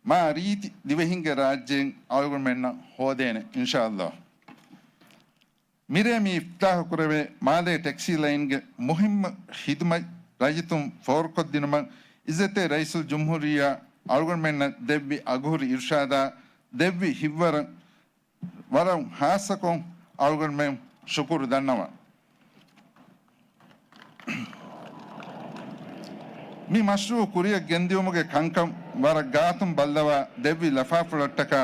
މާ ރީތި ދިވެހިންގެ ރާއްޖެއިން އަޅުގަނޑުމެންނަށް ހޯދޭނެ، އިންޝާﷲ. މިރޭ މި އިފްތިތާޙު ކުރެވޭ މާލޭ ޓެކްސީ ލައިންގެ މުހިއްމު ޚިދުމަތް ރައްޔިތުން ފޯރުކޮށްދިނުމަށް އިއްޒަތްތެރި ރައީސުލްޖުމްހޫރިއްޔާ އަޅުގަނޑުމެންނަށް ދެއްވި އަގުހުރި އިރުޝާދާ ދެއްވި ހިތްވަރަށް ވަރަށް ހާއްސަކޮށް އަޅުގަނޑުމެން ޝުކުރު ދަންނަވަން. މި މަޝްރޫޢު ކުރިއަށް ގެންދިއުމުގެ ކަންކަން ވަރަށް ގާތުން ބައްލަވާ ދެއްވި ލަފާފުޅަށްޓަކާ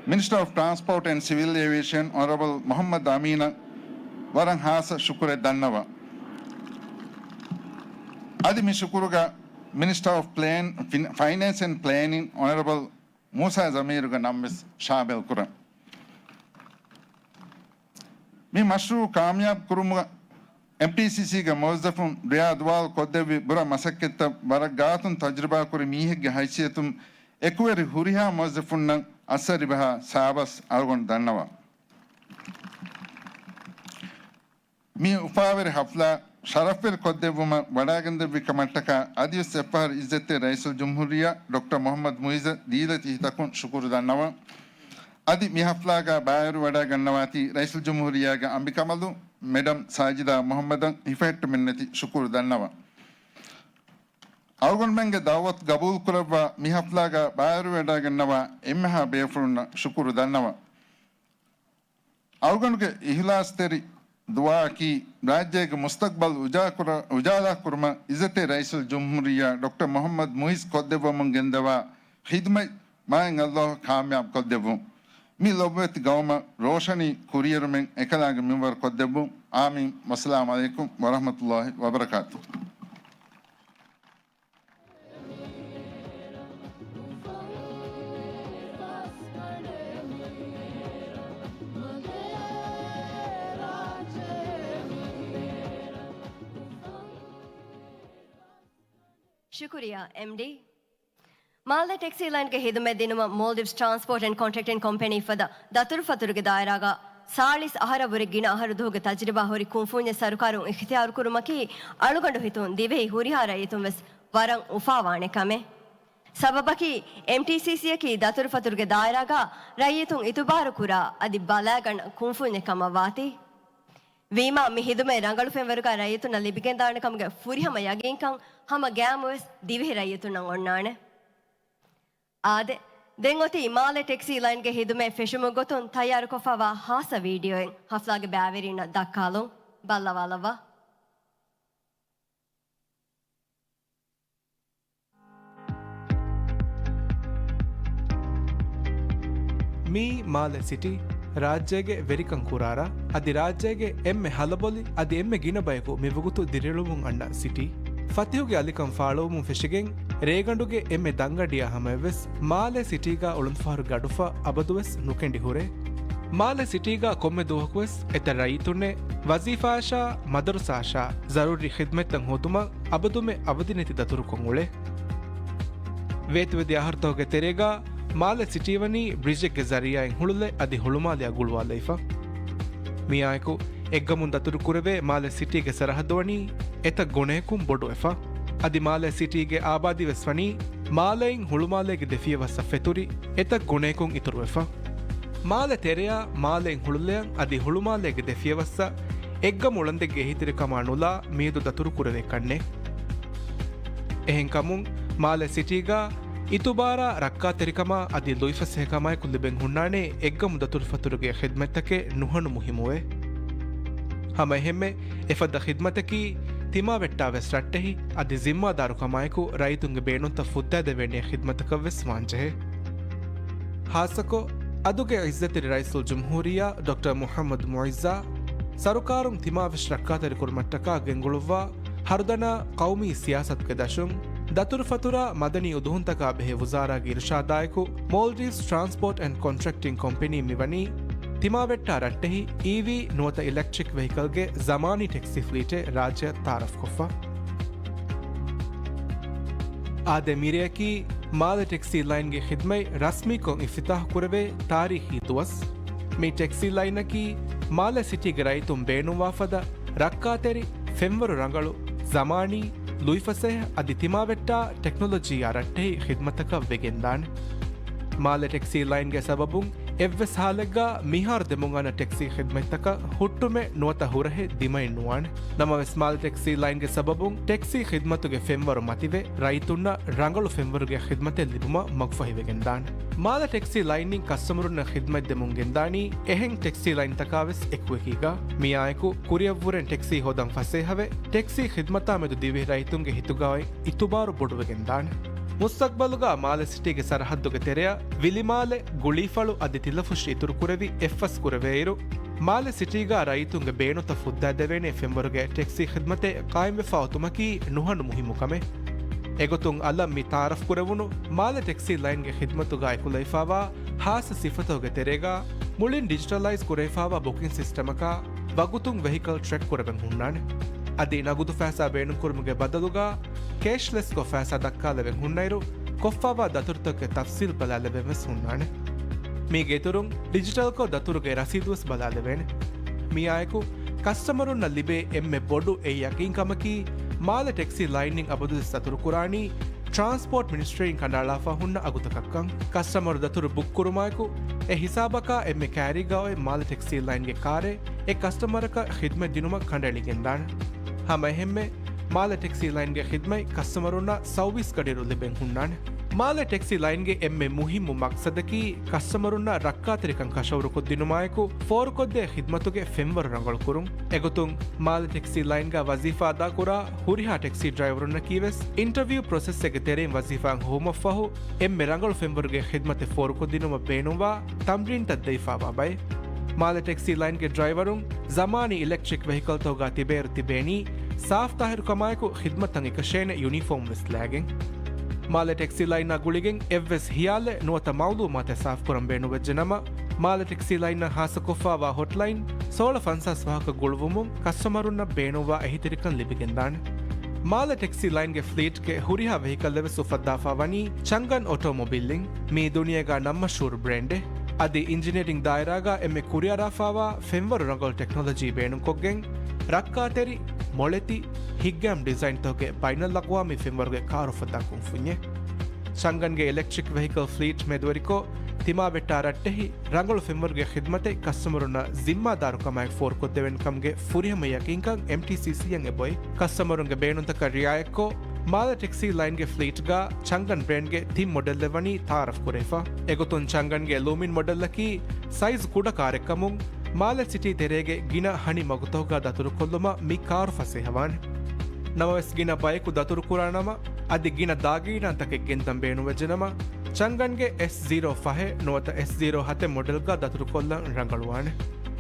މިނިސްޓަރ އޮފް ޓްރާންސްޕޯޓް އެންޑް ސިވިލް އޭވިއޭޝަން އޮނަރަބަލް މުޙައްމަދު އަމީނަށް ވަރަށް ހާއްސަ ޝުކުރެއް ދަންނަވަން. އަދި މި ޝުކުރުގަ މިނިސްޓަރ އޮފް ޕްލޭން، ފިން-، ފައިނޭންސް އެންޑް ޕްލޭނިން އޮނަރަބަލް މޫސާ ޒަމީރުގެ ނަން ވެސް ޝާމިލް ކުރަން. މި މަޝްރޫޢު ކާމިޔާބު ކުރުމުގަ އެމްޓީސީސީގެ މުވައްޒަފުން ރިޔާ ދުވާލު ކޮށްދެއްވި ބުރަ މަސައްކަތްތައް ވަރަށް ގާތުން ތަޖުރިބާކުރި މީހެއްގެ ހައިސިއްޔަތުން އެކުވެރި ހުރިހާ މުވައްޒަފުންނަށް އައްސަރިބަހާ ސާބަސް އަޅުގަނޑު ދަންނަވަން. މި އުފާވެރި ޙަފްލާ ޝަރަފްވެރި ކޮށްދެއްވުމަށް ވަޑައިގެންދެއްވި ކަމަށްޓަކާ އަދިވެސް އެއްފަހަރު އިއްޒަތްތެރި ރައީސުލްޖުމްހޫރިއްޔާ ޑޮކްޓަރ މުޙައްމަދު މުޢިއްޒަށް ދީލަތި ހިތަކުން ޝުކުރު ދަންނަވަން. އަދި މި ޙަފްލާގަ ބައިވެރިވަޑައިގަންނަވާތީ ރައީސުލްޖުމްހޫރިއްޔާގެ އަނބިކަނބަލުން މެޑަމް ސާޖިދާ މުޙައްމަދަށް ހިފަހެއްޓުމެއްނެތި ޝުކުރު ދަންނަވަން. އަޅުގަނޑުމެންގެ ދަޢުވަތު ގަބޫލުކުރައްވާ މި ޙަފްލާގަ ބައިވެރިވަޑައިގަންނަވާ އެންމެހާ ބޭފުޅުންނަށް ޝުކުރު ދަންނަވަން. އަޅުގަނޑުގެ އިޚްލާޞްތެރި ދުޢާއަކީ، ރާއްޖޭގެ މުސްތަޤްބަލް އުޖާކުރ-، އުޖާލާކުރުމަށް އިއްޒަތްތެރި ރައީސުލްޖުމްހޫރިއްޔާ ޑޮކްޓަރ މުޙައްމަދު މުޢިއްޒު ކޮށްދެއްވަމުން ގެންދަވާ ޚިދުމަތް މާތް ﷲ ކާމިޔާބު ކޮށްދެއްވުން. މި ލޮބުވެތި ގައުމަށް ރޯޝަނީ ކުރިއެރުމެއް އެކަލާނގެ މިންވަރު ކޮށްދެއްވުން. އާމީން. ވައްސަލާމު ޢަލައިކުމް ވަރަޙްމަތުﷲ ވަބަރަކާތުހު. ޝުކުރިއްޔާ، އެމްޑީ. މާލެ ޓެކްސީ ލައިންގެ ޚިދުމަތް ދިނުމަށް މޯލްޑިވްސް ޓްރާންސްޕޯޓް އެންޑް ކޮންޓްރެކްޓިން ކޮމްޕެނީ ފަދަ ދަތުރުފަތުރުގެ ދާއިރާގަ ސާޅީސް އަހަރަށްވުރެ ގިނަ އަހަރު ދުވަހުގެ ތަޖުރިބާ ހުރި ކުންފުންޏެއް ސަރުކާރުން އިޚްތިޔާރު ކުރުމަކީ، އަޅުގަނޑު ހިތުން ދިވެހި ހުރިހާ ރައްޔިތުން ވެސް ވަރަށް އުފާވާނެ ކަމެއް. ސަބަބަކީ، އެމްޓީސީސީއަކީ ދަތުރުފަތުރުގެ ދާއިރާގަ ރައްޔިތުން އިތުބާރު ކުރާ އަދި ބަލާގަންނަ ކުންފުންޏެއް ކަމަށް ވާތީ. ވީމާ، މި ހިދުމަތް ރަނގަޅު ފެންވަރުގަ ރައްޔިތުންނަށް ލިބިގެންދާނެ ކަމުގެ ފުރިހަމަ ޔަގީންކަން ހަމަ ގައިމުވެސް ދިވެހި ރައްޔިތުންނަށް އޮންނާނެ. އާދެ، ދެން އޮތީ މާލެ ޓެކްސީ ލައިންގެ ހިދުމަތް ފެށުމުގެ ގޮތުން ތައްޔާރުކޮށްފައިވާ ހާއްސަ ވީޑިއޯއެއް ހަފްލާގެ ބައިވެރިންނަށް ދައްކާލުން. ބައްލަވާލައްވާ. މީ މާލެ ސިޓީ، ރާއްޖޭގެ ވެރިކަން ކުރާރާ، އަދި ރާއްޖޭގެ އެންމެ ހަލަބޮލި، އަދި އެންމެ ގިނަ ބަޔަކު މިވަގުތު ދިރިއުޅުމުން އަންނަ ސިޓީ. ފަތިހުގެ އަލިކަން ފާޅުވުމުން ފެށިގެން، ރޭގަނޑުގެ އެންމެ ދަންގަޑިއާ ހަމަޔަށްވެސް މާލެ ސިޓީގަ އުޅުންފަހަރު ގަޑުފަ އަބަދުވެސް ނުކެނޑި ހުރޭ. މާލެ ސިޓީގަ ކޮންމެ ދުވަހަކުވެސް އެތައް ރައްޔިތުންނެއް ވަޒީފާއަށާ، މަދަރުސާއަށާ ޒަރޫރީ ޚިދްމަތްތައް ހޯދުމަށް އަބަދުމެ އަބަދިނެތި ދަތުރުކޮށް އުޅޭ. ވޭތުވެދިޔަ އަހަރުތަކުގެ ތެރޭގަ މާލެ ސިޓީ ވަނީ ބްރިޖެއްގެ ޒަރީއާއިން ހުޅުލެ އަދި ހުޅުމާލެއަށް ގުޅުވާލައިފަ. މިއާއެކު އެއްގަމުން ދަތުރު ކުރެވޭ މާލެ ސިޓީގެ ސަރަހައްދު ވަނީ އެތައް ގުނަޔަކުން ބޮޑުވެފަ. އަދި މާލެ ސިޓީގެ އާބާދީވެސް ވަނީ މާލެއިން ހުޅުމާލޭގެ ދެ ފިޔަވައްސަށް ފެތުރި އެތައް ގުނަޔަކުން އިތުރުވެފަ. މާލެ ތެރެއާ މާލެއިން ހުޅުލެއަށް އަދި ހުޅުމާލޭގެ ދެ ފިޔަވައްސަށް އެއްގަމު އުޅަނދެއްގެ އެހީތެރިކަމާ ނުލާ މިއަދު ދަތުރު ކުރެވޭ ކަންނޭ. އެހެންކަމުން، މާލެ ސިޓީގަ އިތުބާރާ ރައްކާތެރިކަމާ އަދި ލުއިފަސޭހަކަމާއެކު ލިބެން ހުންނާނެ އެއްގަމު ދަތުރުފަތުރުގެ ޚިދްމަތްތަކެއް ނުހަނު މުހިއްމުވެ. ހަމައެހެންމެ އެފަދަ ޚިދްމަތަކީ ތިމާވެއްޓާވެސް ރައްޓެހި އަދި ޒިންމާދާރުކަމާއެކު ރައްޔިތުންގެ ބޭނުންތައް ފުއްދާދެވޭނެ ޚިދްމަތަކަށްވެސް ވާންޖެހޭ. ހާއްސަކޮށް، އަދުގެ އިއްޒަތްތެރި ރައީސުލްޖުމްހޫރިއްޔާ ޑޮކްޓަރ މުޙައްމަދު މުޢިއްޒާ ސަރުކާރުން ތިމާވެށި ރައްކާތެރިކުރުމަށްޓަކާ ގެންގުޅުއްވާ ހަރުދަނާ ޤައުމީ ސިޔާސަތުގެ ދަށުން، ދަތުރުފަތުރާ މަދަނީ އުދުހުންތަކާ ބެހޭ ވުޒާރާގެ އިރުޝާދާއެކު، މޯލްޑިވްސް ޓްރާންސްޕޯޓް އެންޑް ކޮންޓްރެކްޓިން ކޮމްޕެނީ މިވަނީ ތިމާވެއްޓާ ރައްޓެހި އީވީ ނުވަތަ އިލެކްޓްރިކް ވެހިކަލްގެ ޒަމާނީ ޓެކްސީ ފްލީޓެއް ރާއްޖެއަށް ތައާރަފްކޮށްފަ. އާދެ، މިރެއަކީ މާލެ ޓެކްސީ ލައިންގެ ޚިދްމަތް ރަސްމީކޮށް އިފްތިތާޙު ކުރެވޭ ތާރީޚީ ދުވަސް. މި ޓެކްސީ ލައިނަކީ މާލެ ސިޓީގެ ރައްޔިތުން ބޭނުންވާ ފަދަ ރައްކާތެރި، ފެންވަރު ރަނގަޅު، ޒަމާނީ، ލުއިފަސޭހަ އަދި ތިމާވެއްޓާ ޓެކްނޮލޮޖީއާ ރައްޓެހި ޚިދްމަތަކަށް ވެގެންދާނެ. މާލެ ޓެކްސީ ލައިންގެ ސަބަބުން އެއްވެސް ހާލެއްގަ މިހާރު ދެމުން އަންނަ ޓެކްސީ ޚިދްމަތްތަކަށް ހުއްޓުމެއް ނުވަތަ ހުރަހެއް ދިމައެއް ނުވާނެ. ނަމަވެސް، މާލެ ޓެކްސީ ލައިންގެ ސަބަބުން ޓެކްސީ ޚިދްމަތުގެ ފެންވަރު މަތިވެ، ރައްޔިތުންނަށް ރަނގަޅު ފެންވަރުގެ ޚިދްމަތެއް ލިބުމަށް މަގުފަހިވެގެންދާނެ. މާލެ ޓެކްސީ ލައިންއިން ކަސްޓަމަރުންނަށް ޚިދްމަތް ދެމުން ގެންދާނީ އެހެން ޓެކްސީ ލައިންތަކާވެސް އެކުއެކީގަ. މިއާއެކު ކުރިއަށްވުރެން ޓެކްސީ ހޯދަން ފަސޭހަވެ، ޓެކްސީ ޚިދްމަތާމެދު ދިވެހި ރައްޔިތުންގެ ހިތުގައި އިތުބާރު ބޮޑުވެގެންދާނެ. މުސްތަޤްބަލުގަ މާލެ ސިޓީގެ ސަރަހައްދުގެ ތެރެއަށް ވިލިމާލެ، ގުޅީފަޅު އަދި ތިލަފުށި އިތުރުކުރެވި އެއްފަސް ކުރެވޭއިރު، މާލެ ސިޓީގަ ރައްޔިތުންގެ ބޭނުންތައް ފުއްދާދެވޭނެ ފެންވަރުގެ ޓެކްސީ ޚިދްމަތެއް ޤާއިމްވެފަ އޮތުމަކީ ނުހަނު މުހިއްމު ކަމެއް. އެގޮތުން އަލަށް މި ތައާރަފް ކުރެވުނު މާލެ ޓެކްސީ ލައިންގެ ޚިދްމަތުގަ އެކުލައިފާވާ ހާއްސަ ސިފަތަކުގެ ތެރޭގަ މުޅިން ޑިޖިޓަލައިޒް ކުރެވިފާވާ ބުކިން ސިސްޓަމަކާ، ވަގުތުން ވެހިކަލް ޓްރެކް ކުރެވެން ހުންނާނެ. އަދި ނަގުދު ފައިސާ ބޭނުންކުރުމުގެ ބަދަލުގަ ކޭޝްލެސްކޮށް ފައިސާ ދައްކާލެވެން ހުންނައިރު، ކޮށްފާވާ ދަތުރުތަކުގެ ތަފްސީލް ބަލާލެވެން ވެސް ހުންނާނެ. މީގެ އިތުރުން، ޑިޖިޓަލްކޮށް ދަތުރުގެ ރަސީދު ވެސް ބަލާލެވޭނެ. މިއާއެކު، ކަސްޓަމަރުންނަށް ލިބޭ އެންމެ ބޮޑު އެއް ޔަޤީންކަމަކީ، މާލެ ޓެކްސީ ލައިންއިން އަބަދުވެސް ދަތުރުކުރާނީ ޓްރާންސްޕޯޓް މިނިސްޓްރީއިން ކަނޑައަޅާފަ ހުންނަ އަގުތަކަށްކަން. ކަސްޓަމަރު ދަތުރު ބުކް ކުރުމާއެކު، އެ ހިސާބަކާ އެންމެ ކައިރީގަ އޮތް މާލެ ޓެކްސީ ލައިންގެ ކާރެއް އެ ކަސްޓަމަރަކަށް ޚިދްމަތް ދިނުމަށް ކަނޑައެޅިގެންދާނެ. ހަމައެހެންމެ، މާލެ ޓެކްސީ ލައިންގެ ޚިދްމަތް ކަސްޓަމަރުންނަށް ސައުވީސް ގަޑިއިރު ލިބެން ހުންނާނެ. މާލެ ޓެކްސީ ލައިންގެ އެންމެ މުހިއްމު މަޤްޞަދަކީ ކަސްޓަމަރުންނަށް ރައްކާތެރިކަން ކަށަވަރުކޮށްދިނުމާއެކު، ފޯރުކޮށްދޭ ޚިދްމަތުގެ ފެންވަރު ރަނގަޅުކުރުން. އެގޮތުން، މާލެ ޓެކްސީ ލައިންގަ ވަޒީފާ އަދާކުރާ ހުރިހާ ޓެކްސީ ޑްރައިވަރުންނަކީވެސް އިންޓަވިއު ޕްރޮސެސްއެއްގެ ތެރެއިން ވަޒީފާއަށް ހޮވުމަށްފަހު، އެންމެ ރަނގަޅު ފެންވަރުގެ ޚިދްމަތެއް ފޯރުކޮށްދިނުމަށް ބޭނުންވާ ތަމްރީންތައް ދެވިފާވާ ބައެއް. މާލެ ޓެކްސީ ލައިންގެ ޑްރައިވަރުން ޒަމާނީ އިލެކްޓްރިކް ވެހިކަލްތަކުގަ ތިބޭއިރު ތިބޭނީ ސާފްތާހިރުކަމާއެކު ޚިދްމަތަށް އެކަށޭނެ ޔުނީފޯމް ވެސް ލައިގެން. މާލެ ޓެކްސީ ލައިނާ ގުޅިގެން އެއްވެސް ހިޔާލެއް ނުވަތަ މައުލޫމާތެއް ސާފުކުރަން ބޭނުންވެއްޖެނަމަ، މާލެ ޓެކްސީ ލައިނަށް ހާއްސަކޮށްފާވާ ހޮޓްލައިން ސޯޅަ ފަންސާސް ފަހަކަށް ގުޅުވުމުން ކަސްޓަމަރުންނަށް ބޭނުންވާ އެހީތެރިކަން ލިބިގެންދާނެ. މާލެ ޓެކްސީ ލައިންގެ ފްލީޓްގެ ހުރިހާ ވެހިކަލްއެއް ވެސް އުފައްދާފާ ވަނީ ޗަންގަން އޮޓޯމޮބިލްއިން. މީ ދުނިޔޭގަ ނަން މަޝްހޫރު ބްރޭންޑެއް. އަދި އިންޖިނިއަރިން ދާއިރާގަ އެންމެ ކުރިއަރާފާވާ ފެންވަރު ރަނގަޅު ޓެކްނޮލޮޖީ ބޭނުންކޮށްގެން، ރައްކާތެރި، މޮޅެތި، ހިތްގައިމު ޑިޒައިންތަކުގެ ބައިނަލްއަގްވާމީ ފެންވަރުގެ ކާރު އުފައްދާ ކުންފުންޏެއް. ޗަންގަންގެ އިލެކްޓްރިކް ވެހިކަލް ފްލީޓް މެދުވެރިކޮށް، ތިމާވެއްޓާ ރައްޓެހި ރަނގަޅު ފެންވަރުގެ ޚިދްމަތެއް ކަސްޓަމަރުންނަށް ޒިންމާދާރުކަމާއެކު ފޯރުކޮށްދެވޭނެ ކަމުގެ ފުރިހަމަ ޔަގީންކަން އެމްޓީސީސީއަށް އެބައޮތް. ކަސްޓަމަރުންގެ ބޭނުންތަކަށް ރިއާޔަތްކޮށް، މާލެ ޓެކްސީ ލައިންގެ ފްލީޓްގަ ޗަންގަން ބްރޭންޑްގެ ތިން މޮޑެލްއެއް ވަނީ ތައާރަފް ކުރެވިފަ. އެގޮތުން ޗަންގަންގެ ލޫމިން މޮޑެލްއަކީ ސައިޒް ކުޑަ ކާރެއްކަމުން، މާލެ ސިޓީ ތެރޭގެ ގިނަ ހަނި މަގުތަކުގަ ދަތުރުކޮށްލުމަށް މި ކާރު ފަސޭހަވާނެ. ނަމަވެސް ގިނަ ބަޔަކު ދަތުރުކުރާނަމަ، އަދި ގިނަ ދާގީނާތަކެއް ގެންދަން ބޭނުންވެއްޖެނަމަ، ޗަންގަންގެ އެސް ޒީރޯ ފަހެއް ނުވަތަ އެސް ޒީރޯ ހަތެއް މޮޑެލްގަ ދަތުރުކޮށްލަން ރަނގަޅުވާނެ.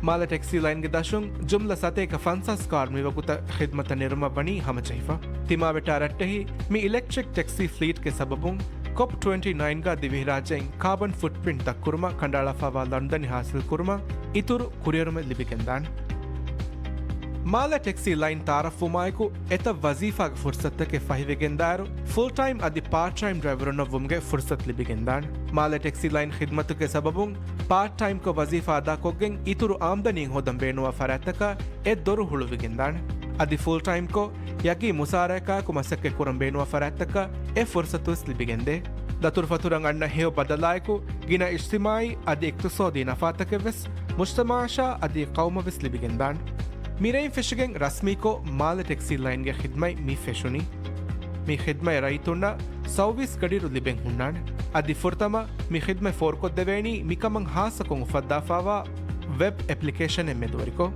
މާލެ ޓެކްސީ ލައިންގެ ދަށުން ޖުމްލަ ސަތޭކަ ފަންސާސް ކާރު މިވަގުތަށް ޚިދްމަތަށް ނެރުމަށް ވަނީ ހަމަޖެހިފަ. ތިމާވެއްޓާ ރައްޓެހި މި އިލެކްޓްރިކް ޓެކްސީ ފްލީޓްގެ ސަބަބުން ކޮޕް ޓްވެންޓީ ނައިންގަ ދިވެހިރާއްޖެއިން ކާބަން ފުޓްޕްރިންޓް ދަށްކުރުމަށް ކަނޑައަޅާފައިވާ ލަނޑުދަނި ހާސިލްކުރުމަށް އިތުރު ކުރިއެރުމެއް ލިބިގެންދާނެ. މާލެ ޓެކްސީ ލައިން ތައާރަފްވުމާއެކު އެތައް ވަޒީފާގެ ފުރުސަތުތަކެއް ފަހިވެގެންދާއިރު، ފުލް ޓައިމް އަދި ޕާޓް ޓައިމް ޑްރައިވަރުންނަށް ވުމުގެ ފުރުސަތު ލިބިގެންދާނެ. މާލެ ޓެކްސީ ލައިން ޚިދްމަތުގެ ސަބަބުން ޕާޓް ޓައިމްކޮށް ވަޒީފާ އަދާކޮށްގެން އިތުރު އާމްދަނީއެއް ހޯދަން ބޭނުންވާ ފަރާތްތަކަށް އެ ދޮރު ހުޅުވިގެންދާނެ. އަދި ފުލް ޓައިމްކޮށް، ޔަގީ މުސާރައަކާއެކު މަސައްކަތް ކުރަން ބޭނުންވާ ފަރާތްތަކަށް އެ ފުރުސަތުވެސް ލިބިގެންދޭ. ދަތުރުފަތުރަށް އަންނަ ހެޔޮ ބަދަލާއެކު، ގިނަ އިޖްތިމާއީ އަދި އިޤްތިޞާދީ ނަފާތަކެއްވެސް މުޖްތަމަޢަށާ އަދި ޤައުމަށްވެސް ލިބިގެންދާނެ. މިރެއިން ފެށިގެން ރަސްމީކޮށް، މާލެ ޓެކްސީ ލައިންގެ ޚިދްމަތް މި ފެށުނީ. މި ޚިދްމަތް ރައްޔިތުންނަށް ސައުވީސް ގަޑިއިރު ލިބެން ހުންނާނެ. އަދި ފުރަތަމަ މި ޚިދްމަތް ފޯރުކޮށްދެވޭނީ މިކަމަށް ހާއްސަކޮށް އުފައްދާފައިވާ ވެބް އެޕްލިކޭޝަނެއް މެދުވެރިކޮށް.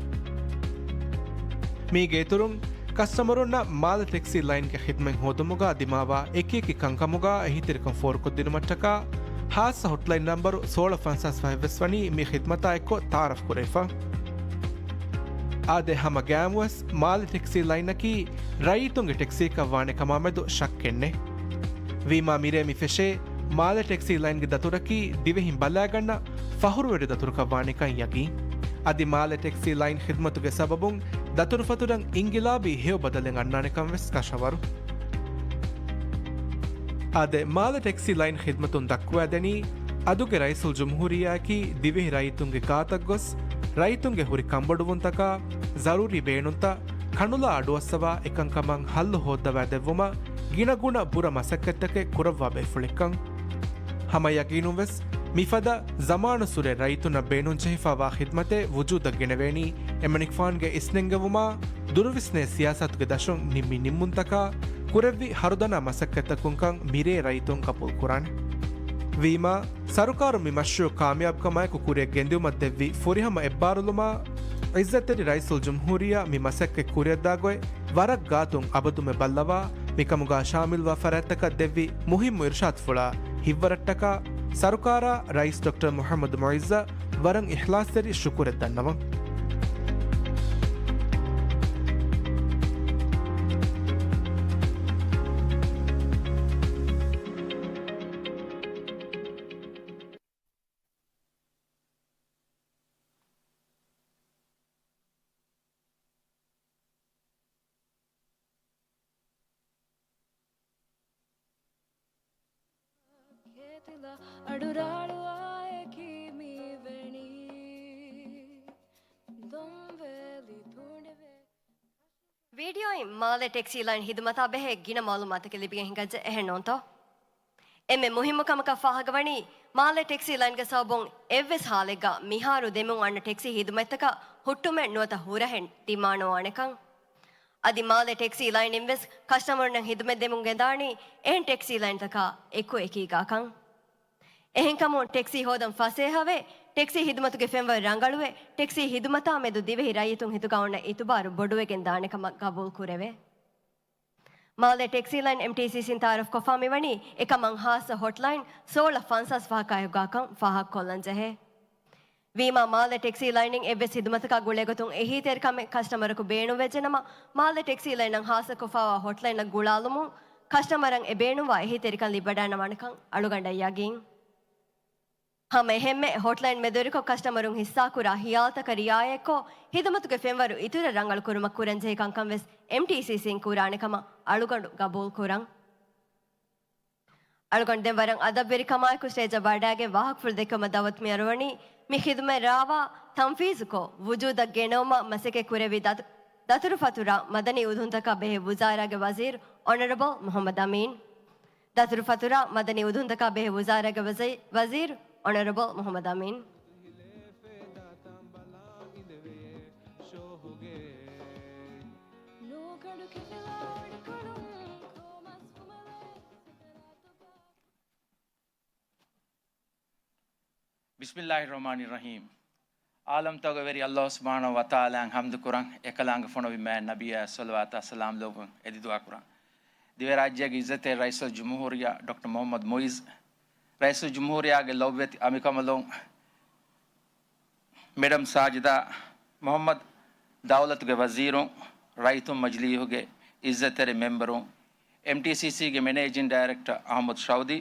މީގެ އިތުރުން، ކަސްޓަމަރުންނަށް މާލެ ޓެކްސީ ލައިންގެ ޚިދްމަތް ހޯދުމުގަ ދިމާވާ އެކިއެކި ކަންކަމުގަ އެހީތެރިކަން ފޯރުކޮށްދިނުމަށްޓަކާ، ހާއްސަ ހޮޓްލައިން ނަންބަރު ސޯޅަ ފަންސާސް ފަހެއްވެސް ވަނީ މި ޚިދްމަތާ އެއްކޮށް ތައާރަފް ކުރެވިފަ. އާދެ، ހަމަ ގައިމުވެސް މާލެ ޓެކްސީ ލައިނަކީ ރައްޔިތުންގެ ޓެކްސީއަކަށް ވާނެ ކަމާމެދު ޝައްކެއްނެތް. ވީމާ މިރޭ މި ފެށޭ، މާލެ ޓެކްސީ ލައިންގެ ދަތުރަކީ ދިވެހިން ބަލާގަންނަ ފަޚުރުވެރި ދަތުރަކަށް ވާނެކަން ޔަގީން. އަދި މާލެ ޓެކްސީ ލައިން ޚިދްމަތުގެ ސަބަބުން ދަތުރުފަތުރަށް އިންގިލާބީ ހެޔޮ ބަދަލެއް އަންނާނެކަން ވެސް ކަށަވަރު. އާދެ، މާލެ ޓެކްސީ ލައިން ޚިދްމަތުން ދައްކުވައިދެނީ، އަދުގެ ރައީސުލްޖުމްހޫރިއްޔާއަކީ ދިވެހި ރައްޔިތުންގެ ގާތަށް ގޮސް، ރައްޔިތުންގެ ހުރި ކަންބޮޑުވުންތަކާ، ޒަރޫރީ ބޭނުންތައް ކަނުލާ އަޑުއައްސަވާ އެކަންކަމަށް ހައްލު ހޯއްދަވާދެއްވުމަށް ގިނަގުނަ ބުރަ މަސައްކަތްތަކެއް ކުރައްވާ ބޭފުޅެއްކަން. ހަމަ ޔަގީނުންވެސް މިފަދަ ޒަމާނުއްސުރެ ރައްޔިތުންނަށް ބޭނުންޖެހިފައިވާ ޚިދްމަތެއް ވުޖޫދަށް ގެނެވޭނީ އެމަނިކުފާނުގެ އިސްނެންގެވުމާ، ދުރުވިސްނޭ ސިޔާސަތުގެ ދަށުން ނިންމި ނިންމުންތަކާ، ކުރެއްވި ހަރުދަނާ މަސައްކަތްތަކުންކަން މިރޭ ރައްޔިތުން ގަބޫލުކުރާނެ. ވީމާ، ސަރުކާރުން މި މަޝްރޫޢު ކާމިޔާބުކަމާއެކު ކުރިއަށް ގެންދިއުމަށް ދެއްވި ފުރިހަމަ އެއްބާރުލުމާ، ޢިއްޒަތްތެރި ރައީސުލްޖުމްހޫރިއްޔާ މި މަސައްކަތް ކުރިއަށްދާ ގޮތް ވަރަށް ގާތުން އަބަދުމެ ބައްލަވާ، މިކަމުގާ ޝާމިލްވާ ފަރާތްތަކަށް ދެއްވި މުހިއްމު އިރުޝާދުފުޅާ ހިތްވަރަށްޓަކާ، ސަރުކާރާ ރައީސް ޑޮކްޓަރ މުޙައްމަދު މުޢިއްޒަށް ވަރަށް އިޚްލާޞްތެރި ޝުކުރެއް ދަންނަވަން. ކޭތިލަ އަޑުރާޅުއާއެކީ މިވެނީ. ދޮންވެލި ތުނޑެވެ. ވީޑިއޯއިން މާލެ ޓެކްސީ ލައިން ހިދުމަތާ ބެހޭ ގިނަ މައުލޫމާތަކެއް ލިބިގެން ހިނގައްޖެ، އެހެން ނޫންތޯ؟ އެންމެ މުހިއްމު ކަމަކަށް ފާހަގަވަނީ، މާލެ ޓެކްސީ ލައިންގެ ސަބަބުން އެއްވެސް ހާލެއްގަ މިހާރު ދެމުން އަންނަ ޓެކްސީ ހިދުމަތްތަކަށް ހުއްޓުމެއް ނުވަތަ ހުރަހެއް ދިމާނުވާނެކަން. އަދި މާލެ ޓެކްސީ ލައިން އިންވެސް ކަސްޓަމަރުންނަށް ހިދުމަތް ދެމުން ގެންދާނީ އެހެން ޓެކްސީ ލައިންތަކާ އެކު އެކީގާކަން. އެހެންކަމުން ޓެކްސީ ހޯދަން ފަސޭހަވެ، ޓެކްސީ ހިދުމަތުގެ ފެންވަރު ރަނގަޅުވެ، ޓެކްސީ ހިދުމަތާ މެދު ދިވެހި ރައްޔިތުން ހިތުގަ އޮންނަ އިތުބާރު ބޮޑުވެގެން ދާނެ ކަމަށް ގަބޫލު ކުރެވޭ. މާލެ ޓެކްސީ ލައިން އެމްޓީސީސީން ތައާރަފް ކޮށްފާ މިވަނީ އެކަމަށް ހާއްސަ ހޮޓްލައިން ސޯޅަ ފަންސާސް ފަހަކާއެކުގާކަން ފާހަގަކޮށްލަން ޖެހޭ. ވީމާ، މާލެ ޓެކްސީ ލައިނިން އެއްވެސް ހިދުމަތަކާ ގުޅޭގޮތުން އެހީތެރިކަމެއް ކަސްޓަމަރަކު ބޭނުންވެއްޖެނަމަ، މާލެ ޓެކްސީ ލައިނަށް ހާއްސަކޮށްފާވާ ހޮޓްލައިނަށް ގުޅާލުމުން ކަސްޓަމަރަށް އެ ބޭނުންވާ އެހީތެރިކަން ލިބިވަޑައިގަންނަވާނެކަން އަޅުގަނޑަށް ޔަގީން. ހަމަ އެހެންމެ ހޮޓްލައިން މެދުވެރިކޮށް ކަސްޓަމަރުން ހިއްސާކުރާ ހިޔާލުތަކަށް ރިއާޔަތްކޮށް، ހިދުމަތުގެ ފެންވަރު އިތުރަށް ރަނގަޅުކުރުމަށް ކުރަންޖެހޭ ކަންކަންވެސް އެމްޓީސީސީން ކުރާނެ ކަމަށް އަޅުގަނޑު ގަބޫލުކުރަން. އަޅުގަނޑު ދެން ވަރަށް އަދަބުވެރިކަމާއެކު ސްޓޭޖަށް ވަޑައިގެން ވާހަކަފުޅު ދެއްކުމަށް ދައުވަތު މިއަރުވަނީ، މި ޚިދުމަތް ރާވާ ތަންފީޒުކޮށް، ވުޖޫދަށް ގެނައުމަށް މަސައްކަތް ކުރެއްވި ދަތު-، ދަތުރުފަތުރާ މަދަނީ އުދުހުންތަކާ ބެހޭ ވުޒާރާގެ ވަޒީރު އޮނަރަބަލް މުޙައްމަދު އަމީން. ދަތުރުފަތުރާ މަދަނީ އުދުހުންތަކާ ބެހޭ ވުޒާރާގެ ވަޒީ-، ވަޒީރު އޮނަރަބަލް މުޙައްމަދު އަމީން. ބިސްމިއްލާހި ރަޙްމާނި ރަޙީމް. ޢާލަމްތަކުގެ ވެރި ﷲ ސުބްޙާނަހޫ ވަތަޢާލާއަށް ޙަމްދު ކުރަން، އެކަލާނގެ ފޮނުވި މާތް ނަބިއްޔާ ޞަލަވާތާ ސަލާމް ލޯބިވަން އެދި ދުޢާ ކުރަން. ދިވެހިރާއްޖޭގެ ޢިއްޒަތްތެރި ރައީސުލްޖުމްހޫރިއްޔާ ޑޮކްޓަރ މުޙައްމަދު މުޢިއްޒު، ރައީސުލްޖުމްހޫރިއްޔާގެ ލޮބުވެތި އަނބިކަނބަލުން މެޑަމް ސާޖިދާ މުޙައްމަދު، ދައުލަތުގެ ވަޒީރުން، ރައްޔިތުން މަޖިލީހުގެ ޢިއްޒަތްތެރި މެމްބަރުން، އެމްޓީސީސީގެ މެނޭޖިން ޑައިރެކްޓަރ އަޙްމަދު ޝައުދީ،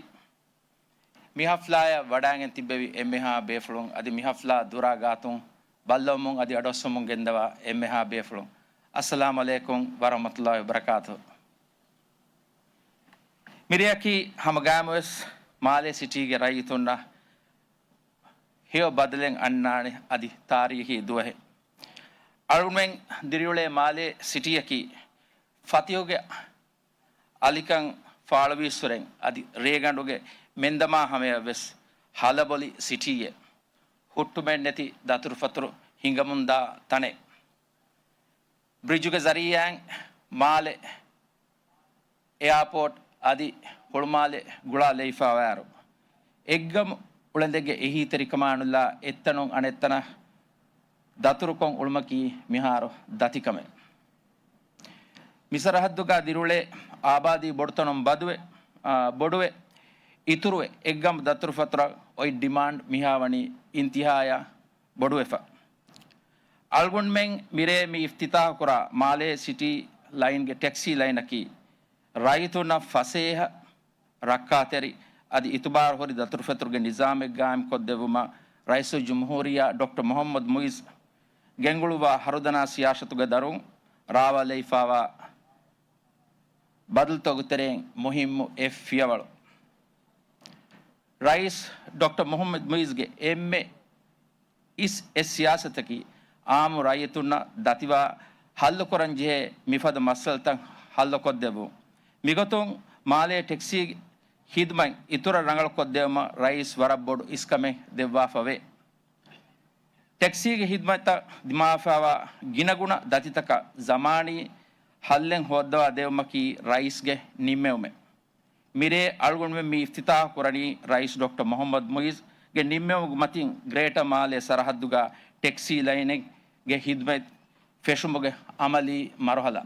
މި ޙަފްލާއަށް ވަޑައިގެން ތިއްބެވި އެންމެހާ ބޭފުޅުން އަދި މި ޙަފްލާ ދުރާ ގާތުން ބައްލަވަމުން އަދި އަޑުއައްސަމުން ގެންދަވާ އެންމެހާ ބޭފުޅުން، އައްސަލާމު ޢަލައިކުމް ވަރަޙްމަތުﷲ ވަބަރަކާތުހު. މިރެއަކީ ހަމަގައިމުވެސް މާލޭ ސިޓީގެ ރައްޔިތުންނަށް ހެޔޮ ބަދަލެއް އަންނާނެ އަދި ތާރީޚީ ދުވަހެއް. އަޅުގަނޑުމެން ދިރިއުޅޭ މާލޭ ސިޓީއަކީ ފަތިހުގެ އަލިކަން ފާޅުވީއްސުރެން އަދި ރޭގަނޑުގެ މެންދަމާ ހަމަޔަށްވެސް ހަލަބޮލި ސިޓީއެއް، ހުއްޓުމެއްނެތި ދަތުރުފަތުރު ހިނގަމުންދާ ތަނެއް. ބްރިޖުގެ ޒަރީއާއިން މާލެ އެއާޕޯޓް އަދި ހުޅުމާލެ ގުޅާލައިފަވާއިރު، އެއްގަމު އުޅަނދެއްގެ އެހީތެރިކަމާ ނުލާ އެއްތަނުން އަނެއްތަނަށް ދަތުރުކޮށް އުޅުމަކީ މިހާރު ދަތިކަމެއް. މި ސަރަހައްދުގަ ދިރިއުޅޭ އާބާދީ ބޮޑުތަނުން ބަދުވެ، އާ، ބޮޑުވެ، އިތުރުވެ، އެއްގަމު ދަތުރުފަތުރަށް އޮތް ޑިމާންޑް މިހާވަނީ އިންތިހާޔަށް ބޮޑުވެފަ. އަޅުގަނޑުމެން މިރޭ މި އިފްތިތާޙު ކުރާ މާލޭ ސިޓީ ލައިންގެ ޓެކްސީ ލައިނަކީ، ރައްޔިތުންނަށް ފަސޭހަ، ރައްކާތެރި އަދި އިތުބާރު ހުރި ދަތުރުފަތުރުގެ ނިޒާމެއް ގާއިމްކޮށްދެއްވުމަށް ރައީސުލްޖުމްހޫރިއްޔާ ޑޮކްޓަރ މުޙައްމަދު މުޢިއްޒު ގެންގުޅުއްވާ ހަރުދަނާ ސިޔާސަތުގެ ދަށުން ރާވާލައިފަވާ ބަދަލުތަކުގެ ތެރެއިން މުހިއްމު އެއް ފިޔަވަޅު. ރައީސް ޑޮކްޓަރ މުޙައްމަދު މުޢިއްޒުގެ އެންމެ އިސް އެއް ސިޔާސަތަކީ، އާއްމު ރައްޔިތުންނަށް ދަތިވާ ހައްލުކުރަންޖެހޭ މިފަދަ މައްސަލަތައް ހައްލުކޮށްދެއްވުން. މިގޮތުން މާލޭ ޓެކްސީ ޚިދުމަތް އިތުރަށް ރަނގަޅުކޮށްދެވުމަށް ރައީސް ވަރަށް ބޮޑު އިސްކަމެއް ދެއްވާފަވޭ. ޓެކްސީގެ ޚިދުމަތަށް ދިމާވެފަވާ ގިނަގުނަ ދަތިތަކަށް ޒަމާނީ ހައްލެއް ހޯއްދަވާ ދެވުމަކީ ރައީސްގެ ނިންމެވުމެއް. މިރޭ އަޅުގަނޑުމެން މި އިފްތިތާޙު ކުރަނީ ރައީސް ޑޮކްޓަރ މުޙައްމަދު މުޢިއްޒުގެ ނިންމެވުމުގެ މަތިން ގްރޭޓަ މާލޭ ސަރަހައްދުގަ ޓެކްސީ ލައިނެއްގެ ޚިދުމަތް ފެށުމުގެ އަމަލީ މަރުހަލާ.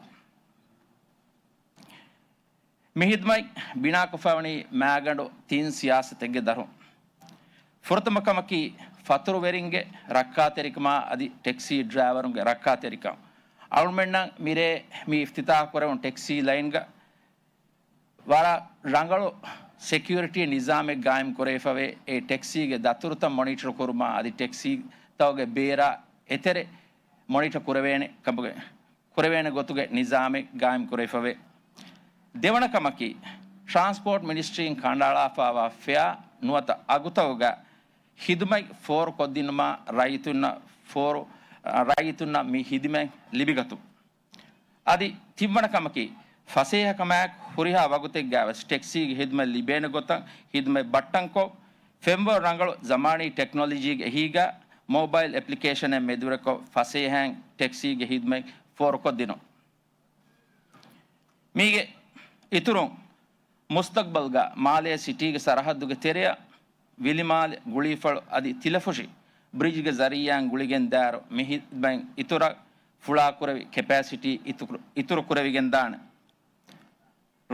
މި ޚިދުމަތް ބިނާކޮށްފަވަނީ މާގަނޑު ތިން ސިޔާސަތެއްގެ ދަށުން. ފުރަތަމަ ކަމަކީ ފަތުރުވެރިންގެ ރައްކާތެރިކަމާ އަދި ޓެކްސީ ޑްރައިވަރުންގެ ރައްކާތެރިކަން. އަޅުމެންނަށް މިރޭ މި އިފްތިތާޙު ކުރެވުނު ޓެކްސީ ލައިންގަ ވަރަށް ރަނގަޅު ސެކިއުރިޓީ ނިޒާމެއް ގާއިމް ކުރެވިފަވޭ. އެ ޓެކްސީގެ ދަތުރުތައް މޮނިޓަރ ކުރުމާ އަދި ޓެކްސީތަކުގެ ބޭރާ އެތެރެ މޮނިޓަރ ކުރެވޭނެ ކަމުގެ ކުރެވޭނެ ގޮތުގެ ނިޒާމެއް ގާއިމް ކުރެވިފަވޭ. ދެވަނަ ކަމަކީ، ޓްރާންސްޕޯޓް މިނިސްޓްރީން ކަނޑައަޅާފައިވާ ފެއާ ނުވަތަ އަގުތަކުގަ ޚިދުމަތް ފޯރުކޮށްދިނުމަށް ރައްޔިތުންނަށް ފޯރު، ރައްޔިތުންނަށް މި ޚިދުމަތް ލިބިގަތުން. އަދި ތިންވަނަ ކަމަކީ، ފަސޭހަކަމާއެކު ހުރިހާ ވަގުތެއްގަވެސް ޓެކްސީގެ ޚިދުމަތް ލިބޭނެ ގޮތަށް ޚިދުމަތް ބައްޓަންކޮށް، ފެންވަރު ރަނގަޅު ޒަމާނީ ޓެކްނޮލޮޖީގެ އެހީގަ މޯބައިލް އެޕްލިކޭޝަނެއް މެދުވެރިކޮށް، ފަސޭހައިން ޓެކްސީގެ ޚިދުމަތް ފޯރުކޮށްދިނުން. މީގެ އިތުރުން، މުސްތަގްބަލްގަ މާލޭ ސިޓީގެ ސަރަހައްދުގެ ތެރެއަށް ވިލިމާލެ، ގުޅީފަޅު އަދި ތިލަފުށި ބްރިޖްގެ ޒަރީއާއިން ގުޅިގެންދާއިރު، މި ޚިދުމަތް އިތުރަށް ފުޅާކުރެވި ކެޕޭސިޓީ އިތުރު، އިތުރުކުރެވިގެންދާނެ.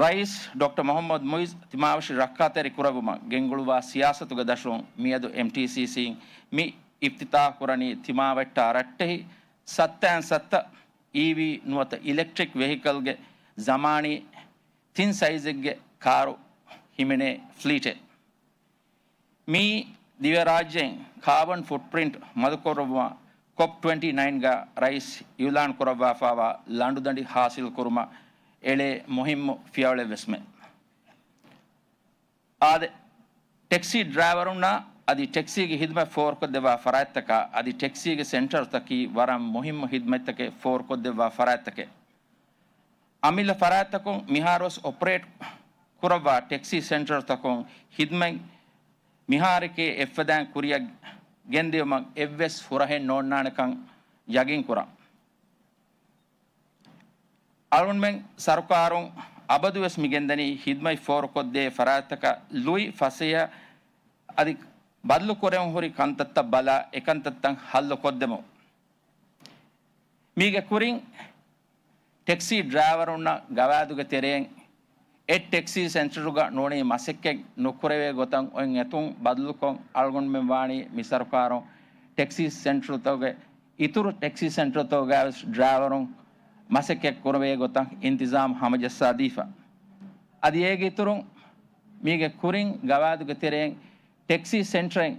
ރައީސް ޑޮކްޓަރ މުޙައްމަދު މުޢިއްޒު ތިމާވެށި ރައްކާތެރި ކުރެއްވުމަށް ގެންގުޅުއްވާ ސިޔާސަތުގެ ދަށުން މިއަދު އެމްޓީސީސީން މި އިފްތިތާޙު ކުރަނީ ތިމާވެއްޓާ ރައްޓެހި ސައްތައިން ސައްތަ އީވީ ނުވަތަ އިލެކްޓްރިކް ވެހިކަލްގެ ޒަމާނީ ތިން ސައިޒެއްގެ ކާރު ހިމެނޭ ފްލީޓެއް. މިއީ ދިވެހިރާއްޖެއިން ކާބަން ފުޓްޕްރިންޓް މަދުކުރައްވުމަށް ކޮޕް ޓްވެންޓީ ނައިންގަ ރައީސް އިއުލާން ކުރައްވާފައިވާ ލަނޑުދަނޑި ހާސިލް ކުރުމަށް އެޅޭ މުހިއްމު ފިޔަވަޅެއްވެސްމެ. އާދެ، ޓެކްސީ ޑްރައިވަރުންނާ އަދި ޓެކްސީގެ ޚިދުމަތް ފޯރުކޮށްދެއްވާ ފަރާތްތަކާ އަދި ޓެކްސީގެ ސެންޓަރުތަކީ ވަރަށް މުހިއްމު ޚިދުމަތްތަކެއް ފޯރުކޮށްދެއްވާ ފަރާތްތަކެއް. އަމިއްލަ ފަރާތްތަކުން މިހާރުވެސް އޮޕަރޭޓް ކުރައްވާ ޓެކްސީ ސެންޓަރުތަކުން ޚިދުމަތް މިހާރެކޭ އެއްފަދައިން ކުރިއަށް ގެންދިޔުމަށް އެއްވެސް ހުރަހެއް ނޯންނާނެކަން ޔަގީންކުރަން. އަޅުގަނޑުމެން ސަރުކާރުން އަބަދުވެސް މިގެންދަނީ ހިދްމަތް ފޯރުކޮށްދޭ ފަރާތްތަކަށް ލުއި ފަސޭހަ އަދި ބަދަލުކުރެވެން ހުރި ކަންތައްތައް ބަލާ އެކަންތައްތައް ހައްލުކޮށްދެމުން. މީގެ ކުރިން ޓެކްސީ ޑްރައިވަރުންނަށް ގަވާއިދުގެ ތެރެއިން އެއް ޓެކްސީ ސެންޓަރުގަ ނޫނީ މަސައްކަތް ނުކުރެވޭ ގޮތަށް އޮތް އެތުން ބަދަލުކޮށް އަޅުގަނޑުމެން ވާނީ މި ސަރުކާރުން ޓެކްސީ ސެންޓަރުތަކުގެ އިތުރު ޓެކްސީ ސެންޓަރުތަކުގައިވެސް ޑްރައިވަރުން މަސައްކަތް ކުރެވޭ ގޮތަށް އިންތިޒާމް ހަމަޖައްސާދީފަ. އަދި އޭގެ އިތުރުން މީގެ ކުރިން ގަވާއިދުގެ ތެރެއިން ޓެކްސީ ސެންޓަރެއް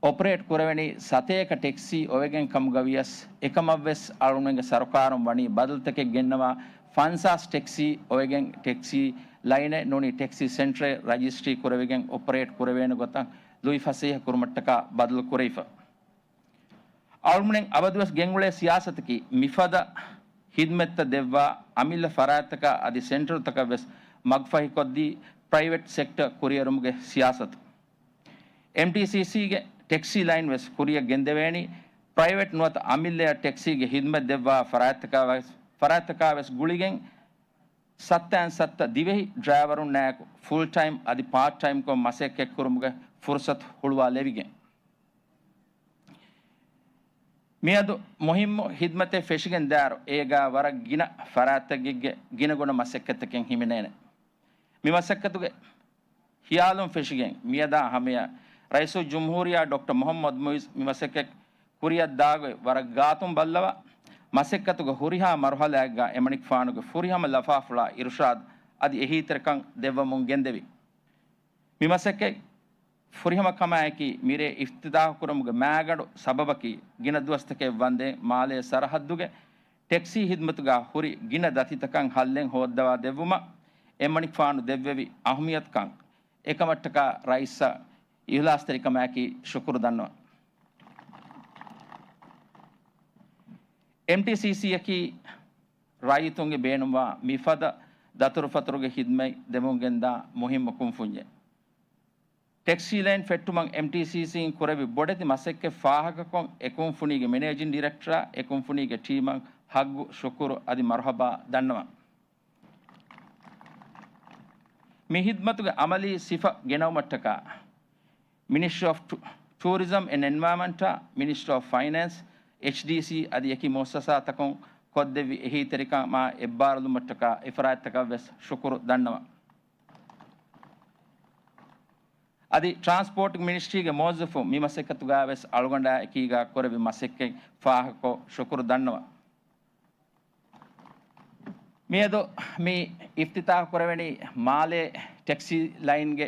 އޮޕަރޭޓް ކުރެވެނީ ސަތޭކަ ޓެކްސީ އޮވެގެން ކަމުގަ ވިޔަސް، އެކަމަށްވެސް އަޅުގަނޑުމެންގެ ސަރުކާރުން ވަނީ ބަދަލުތަކެއް ގެންނަވާ، ފަންސާސް ޓެކްސީ އޮވެގެން ޓެކްސީ ލައިނެއް ނޫނީ ޓެކްސީ ސެންޓަރެއް ރަޖިސްޓްރީ ކުރެވިގެން އޮޕަރޭޓް ކުރެވޭނެ ގޮތަށް ލުއި ފަސޭހަ ކުރުމަށްޓަކާ ބަދަލު ކުރެވިފަ. އަޅުގަނޑުމެން އަބަދުވެސް ގެންގުޅޭ ސިޔާސަތަކީ، މިފަދަ ހިދްމަތްތައް ދެއްވާ އަމިއްލަ ފަރާތްތަކަށް އަދި ސެންޓަރުތަކަށްވެސް މަގުފަހިކޮށްދީ، ޕްރައިވެޓް ސެކްޓަ ކުރިއެރުމުގެ ސިޔާސަތު. އެމްޓީސީސީގެ ޓެކްސީ ލައިން ވެސް ކުރިއަށް ގެންދެވޭނީ، ޕްރައިވެޓް ނުވަތަ އަމިއްލައަށް ޓެކްސީގެ ހިދްމަތް ދެއްވާ ފަރާތްތަކާ ވެސް، ފަރާތްތަކާ ވެސް ގުޅިގެން، ސައްތައިން ސައްތަ ދިވެހި ޑްރައިވަރުންނާއެކު ފުލް ޓައިމް އަދި ޕާޓް ޓައިމްކޮށް މަސައްކަތް ކުރުމުގެ ފުރުސަތު ހުޅުވާލެވިގެން. މިއަދު މުހިއްމު ހިދްމަތެއް ފެށިގެން ދާއިރު، އޭގާ ވަރަށް ގިނަ ފަރާތްތަކެއްގެ ގިނަގުނަ މަސައްކަތްތަކެއް ހިމެނޭނެ. މި މަސައްކަތުގެ ހިޔާލުން ފެށިގެން މިއަދާ ހަމަޔަށް ރައީސުލްޖުމްހޫރިއްޔާ ޑޮކްޓަރ މުޙައްމަދު މުޢިއްޒު މި މަސައްކަތް ކުރިއަށް ދާގޮތް ވަރަށް ގާތުން ބައްލަވާ، މަސައްކަތުގެ ހުރިހާ މަރުހަލާއެއްގަ އެމަނިކުފާނުގެ ފުރިހަމަ ލަފާފުޅާ އިރުޝާދު އަދި އެހީތެރިކަން ދެއްވަމުން ގެންދެވި. މި މަސައްކަތް ފުރިހަމަ ކަމާއެކީ، މިރޭ އިފްތިތާޙު ކުރުމުގެ މާގަނޑު ސަބަބަކީ، ގިނަ ދުވަސްތަކެއް ވަންދެން މާލޭ ސަރަހައްދުގެ ޓެކްސީ ހިދްމަތުގަ ހުރި ގިނަ ދަތިތަކަށް ހައްލެއް ހޯއްދަވާ ދެއްވުމަށް އެމަނިކުފާނު ދެއްވެވި އަހުމިއްޔަތުކަން އެކަމަށްޓަކާ ރައީސަށް އިހުލާސްތެރިކަމާއެކީ ޝުކުރު ދަންނަވަން. އެމްޓީސީސީއަކީ ރައްޔިތުންގެ ބޭނުންވާ މިފަދަ ދަތުރުފަތުރުގެ ހިދްމަތް ދެމުންގެންދާ މުހިއްމު ކުންފުންޏެއް. ޓެކްސީ ލައިން ފެއްޓުމަށް އެމްޓީސީސީއިން ކުރެއްވި ބޮޑެތި މަސައްކަތް ފާހަގަކޮށް، އެ ކުންފުނީގެ މެނޭޖިން ޑިރެކްޓަރާ އެ ކުންފުނީގެ ޓީމަށް ހައްގު، ޝުކުރު އަދި މަރުހަބާ ދަންނަވަން. މި ހިދްމަތުގެ އަމަލީ ސިފަ ގެނައުމަށްޓަކާ، މިނިސްޓްރީ އޮފް ޓޫ-، ޓޫރިޒަމް އެންޑް އެންވަޔަރމަންޓާ، މިނިސްޓްރީ އޮފް ފައިނޭންސް، އެޗްޑީސީ އަދި އެކި މުއައްސަސާތަކުން ކޮށްދެއްވި އެހީތެރިކަމާ އެއްބާރުލުމަށްޓަކާ އެފަރާތްތަކަށްވެސް ޝުކުރު ދަންނަވަން. އަދި ޓްރާންސްޕޯޓް މިނިސްޓްރީގެ މުވައްޒަފުން މި މަސައްކަތުގައިވެސް އަޅުގަނޑާ އެކީގާ ކުރެއްވި މަސައްކަތް ފާހަގަކޮށް ޝުކުރު ދަންނަވަން. މިއަދު މި އިފްތިތާޙު ކުރެވެނީ މާލޭ ޓެކްސީ ލައިންގެ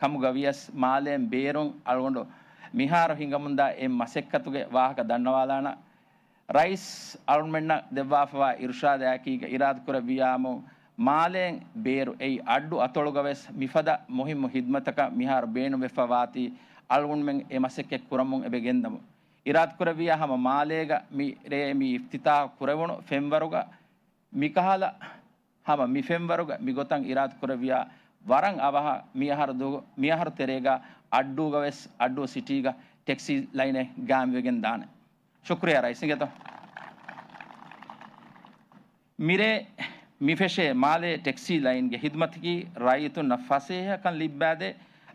ކަމުގަ ވިޔަސް، މާލޭން ބޭރުން އަޅުގަނޑު މިހާރު ހިނގަމުންދާ އެ މަސައްކަތުގެ ވާހަކަ ދަންނަވާލާނަން. ރައީސް އަޅުގަނޑުމެންނަށް ދެއްވާފަވާ އިރުޝާދާއެކީގަ އިރާދަކުރެއްވިއްޔާމު، މާލޭން ބޭރު އެއީ އައްޑު އަތޮޅުގަވެސް މިފަދަ މުހިއްމު ހިދްމަތަކަށް މިހާރު ބޭނުންވެފަ ވާތީ، އަޅުގަނޑުމެން އެ މަސައްކަތް ކުރަމުން އެބަ ގެންދަމު. އިރާދަކުރެއްވިއްޔާ ހަމަ މާލޭގަ މި ރޭ މި އިފްތިތާޙު ކުރެވުނު ފެންވަރުގަ މިކަހަލަ ހަމަ މި ފެންވަރުގަ މިގޮތަށް އިރާދަކުރެއްވިޔާ، ވަރަށް އަވަހަށް މިއަހަރު ދު-، މިއަހަރު ތެރޭގަ އައްޑޫގަވެސް އައްޑޫ ސިޓީގަ ޓެކްސީ ލައިނެއް ގާއިމްވެގެން ދާނެ. ޝުކުރިއްޔާ ރައީސް އިނގޭތޯ. މިރޭ މިފެށޭ މާލޭ ޓެކްސީ ލައިންގެ ހިދުމަތަކީ ރައްޔިތުންނަށް ފަސޭހަކަން ލިއްބާދޭ،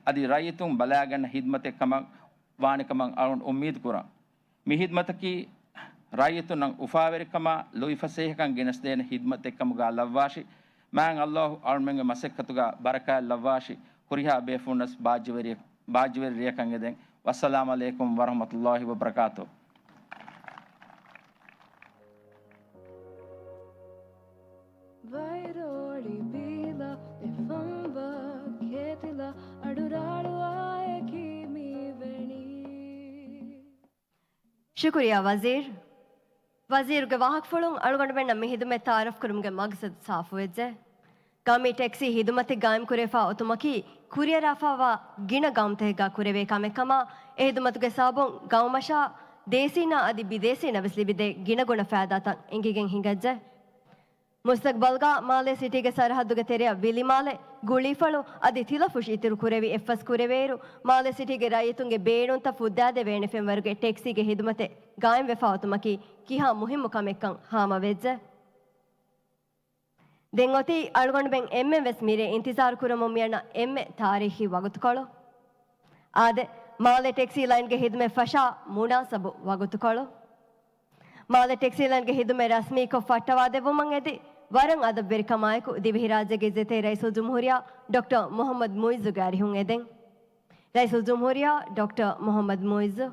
އަދި ރައްޔިތުން ބަލާގަންނަ ހިދުމަތެއް ކަމަށް ވާނެ ކަމަށް އަޅުން އުއްމީދު ކުރަން. މި ހިދުމަތަކީ ރައްޔިތުންނަށް އުފާވެރިކަމާ ލުއިފަސޭހަކަން ގެނެސްދޭނެ ހިދުމަތެއްކަމުގަ ލައްވާށި. މާތް ﷲ އަޅުމެންގެ މަސައްކަތުގަ ބަރަކާތް ލައްވާށި. ހުރިހާ ބޭފުޅުންނަސް ބާއްޖަވެރި-، ބާއްޖަވެރި ރެއަކަށް އެދެން. ވައްސަލާމް ޢަލައިކުމް ވަރަޙްމަތުﷲ ވަބަރަކާތުހު. ވައިރޯޅި ބީލަ އެ ފަންބާ ކޭތިލަ އަޑުރާޅުވާއެކީ މިވެނީ. ޝުކުރިއްޔާ ވަޒީރު. ވަޒީރުގެ ވާހަކަފުޅުން އަޅުގަނޑުމެންނަށް މި ހިދުމަތް ތަޢާރަފްކުރުމުގެ މަގްސަދު ސާފުވެއްޖެ. ގައުމީ ޓެކްސީ ހިދުމަތެއް ގާއިމްކުރެވިފާ އޮތުމަކީ ކުރިއަރާފާވާ ގިނަ ގައުމުތަކެއްގަ ކުރެވޭ ކަމެއް ކަމަށް، އެ ހިދުމަތުގެ ސަބަބުން ގައުމަށާ ދޭސީންނާ އަދި ބިދޭސީންނަށް ވެސް ލިބިދޭ ގިނަގުނަ ފައިދާތައް އެނގިގެން ހިނގައްޖެ. މުސްތަގްބަލްގަ މާލެ ސިޓީގެ ސަރަހައްދުގެ ތެރެއަށް ވިލިމާލެ، ގުޅީފަޅު އަދި ތިލަފުށި އިތުރު ކުރެވި އެއްފަސް ކުރެވޭއިރު، މާލެ ސިޓީގެ ރައްޔިތުންގެ ބޭނުންތައް ފުއްދާދެވޭނެ ފެންވަރުގެ ޓެކްސީގެ ހިދުމަތެއް ގާއިމްވެފަ އޮތުމަކީ ކިހާ މުހިއްމު ކަމެއްކަން ހާމަވެއްޖެ. ދެން އޮތީ އަޅުގަނޑުމެން އެންމެން ވެސް މިރޭ އިންތިޒާރު ކުރަމުން މިއަންނަ އެންމެ ތާރީޚީ ވަގުތުކޮޅު. އާދެ، މާލެ ޓެކްސީ ލައިންގެ ހިދުމަތް ފަށާ މުނާސަބު ވަގުތުކޮޅު. މާލެ ޓެކްސީ ލައިންގެ ހިދުމަތް ރަސްމީކޮށް ފައްޓަވާދެއްވުމަށް އެދި، ވަރަށް އަދަބުވެރިކަމާއެކު ދިވެހިރާއްޖޭގެ އިއްޒަތްތެރި ރައީސުލްޖުމްހޫރިއްޔާ ޑޮކްޓަރ މުޙައްމަދު މުޢިއްޒުގެ އަރިހުން އެދެން. ރައީސުލްޖުމްހޫރިއްޔާ ޑޮކްޓަރ މުޙައްމަދު މުޢިއްޒު.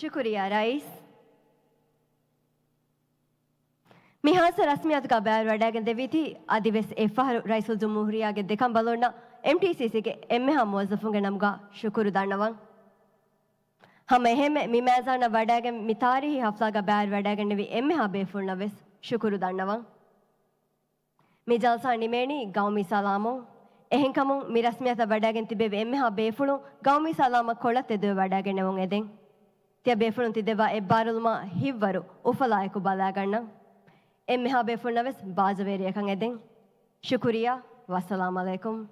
ޝުކުރިއްޔާ ރައީސް. މިހާސް ރަސްމިއްޔާތުގަ ބައިވެރިވަޑައިގެން ދެވީތީ، އަދިވެސް އެއްފަހަރު ރައީސުލްޖުމްހޫރިއްޔާގެ ދެކަނބަލުންނަށް އެމްޓީސީސީގެ އެންމެހާ މުވައްޒަފުންގެ ނަމުގަ ޝުކުރު ދަންނަވަން. ހަމަ އެހެންމެ މި މައިޒާނަށް ވަޑައިގެން މި ތާރީހީ ހަފްލާގަ ބައިވެރިވަޑައިގެންނެވި އެންމެހާ ބޭފުޅުންނަށް ވެސް ޝުކުރު ދަންނަވަން. މި ޖަލްސާ ނިމޭނީ ގައުމީ ސަލާމުން. އެހެންކަމުން މި ރަސްމިއްޔާތަށް ވަޑައިގެން ތިބެވި އެންމެހާ ބޭފުޅުން ގައުމީ ސަލާމަށް ކޮޅަށް ތެދުވެ ވަޑައިގެންނެވުން އެދެން. ތިޔަ ބޭފުޅުން ތި ދެއްވާ އެއްބާރުލުމަށް ހިތްވަރު އުފަލާއެކު ބަލާގަންނަން. އެންމެހާ ބޭފުޅުންނަށް ވެސް ބާޒަވޭރިއަކަށް އެދެން. ޝުކުރިއްޔާ. ވައްސަލާމް އަލައިކުމް.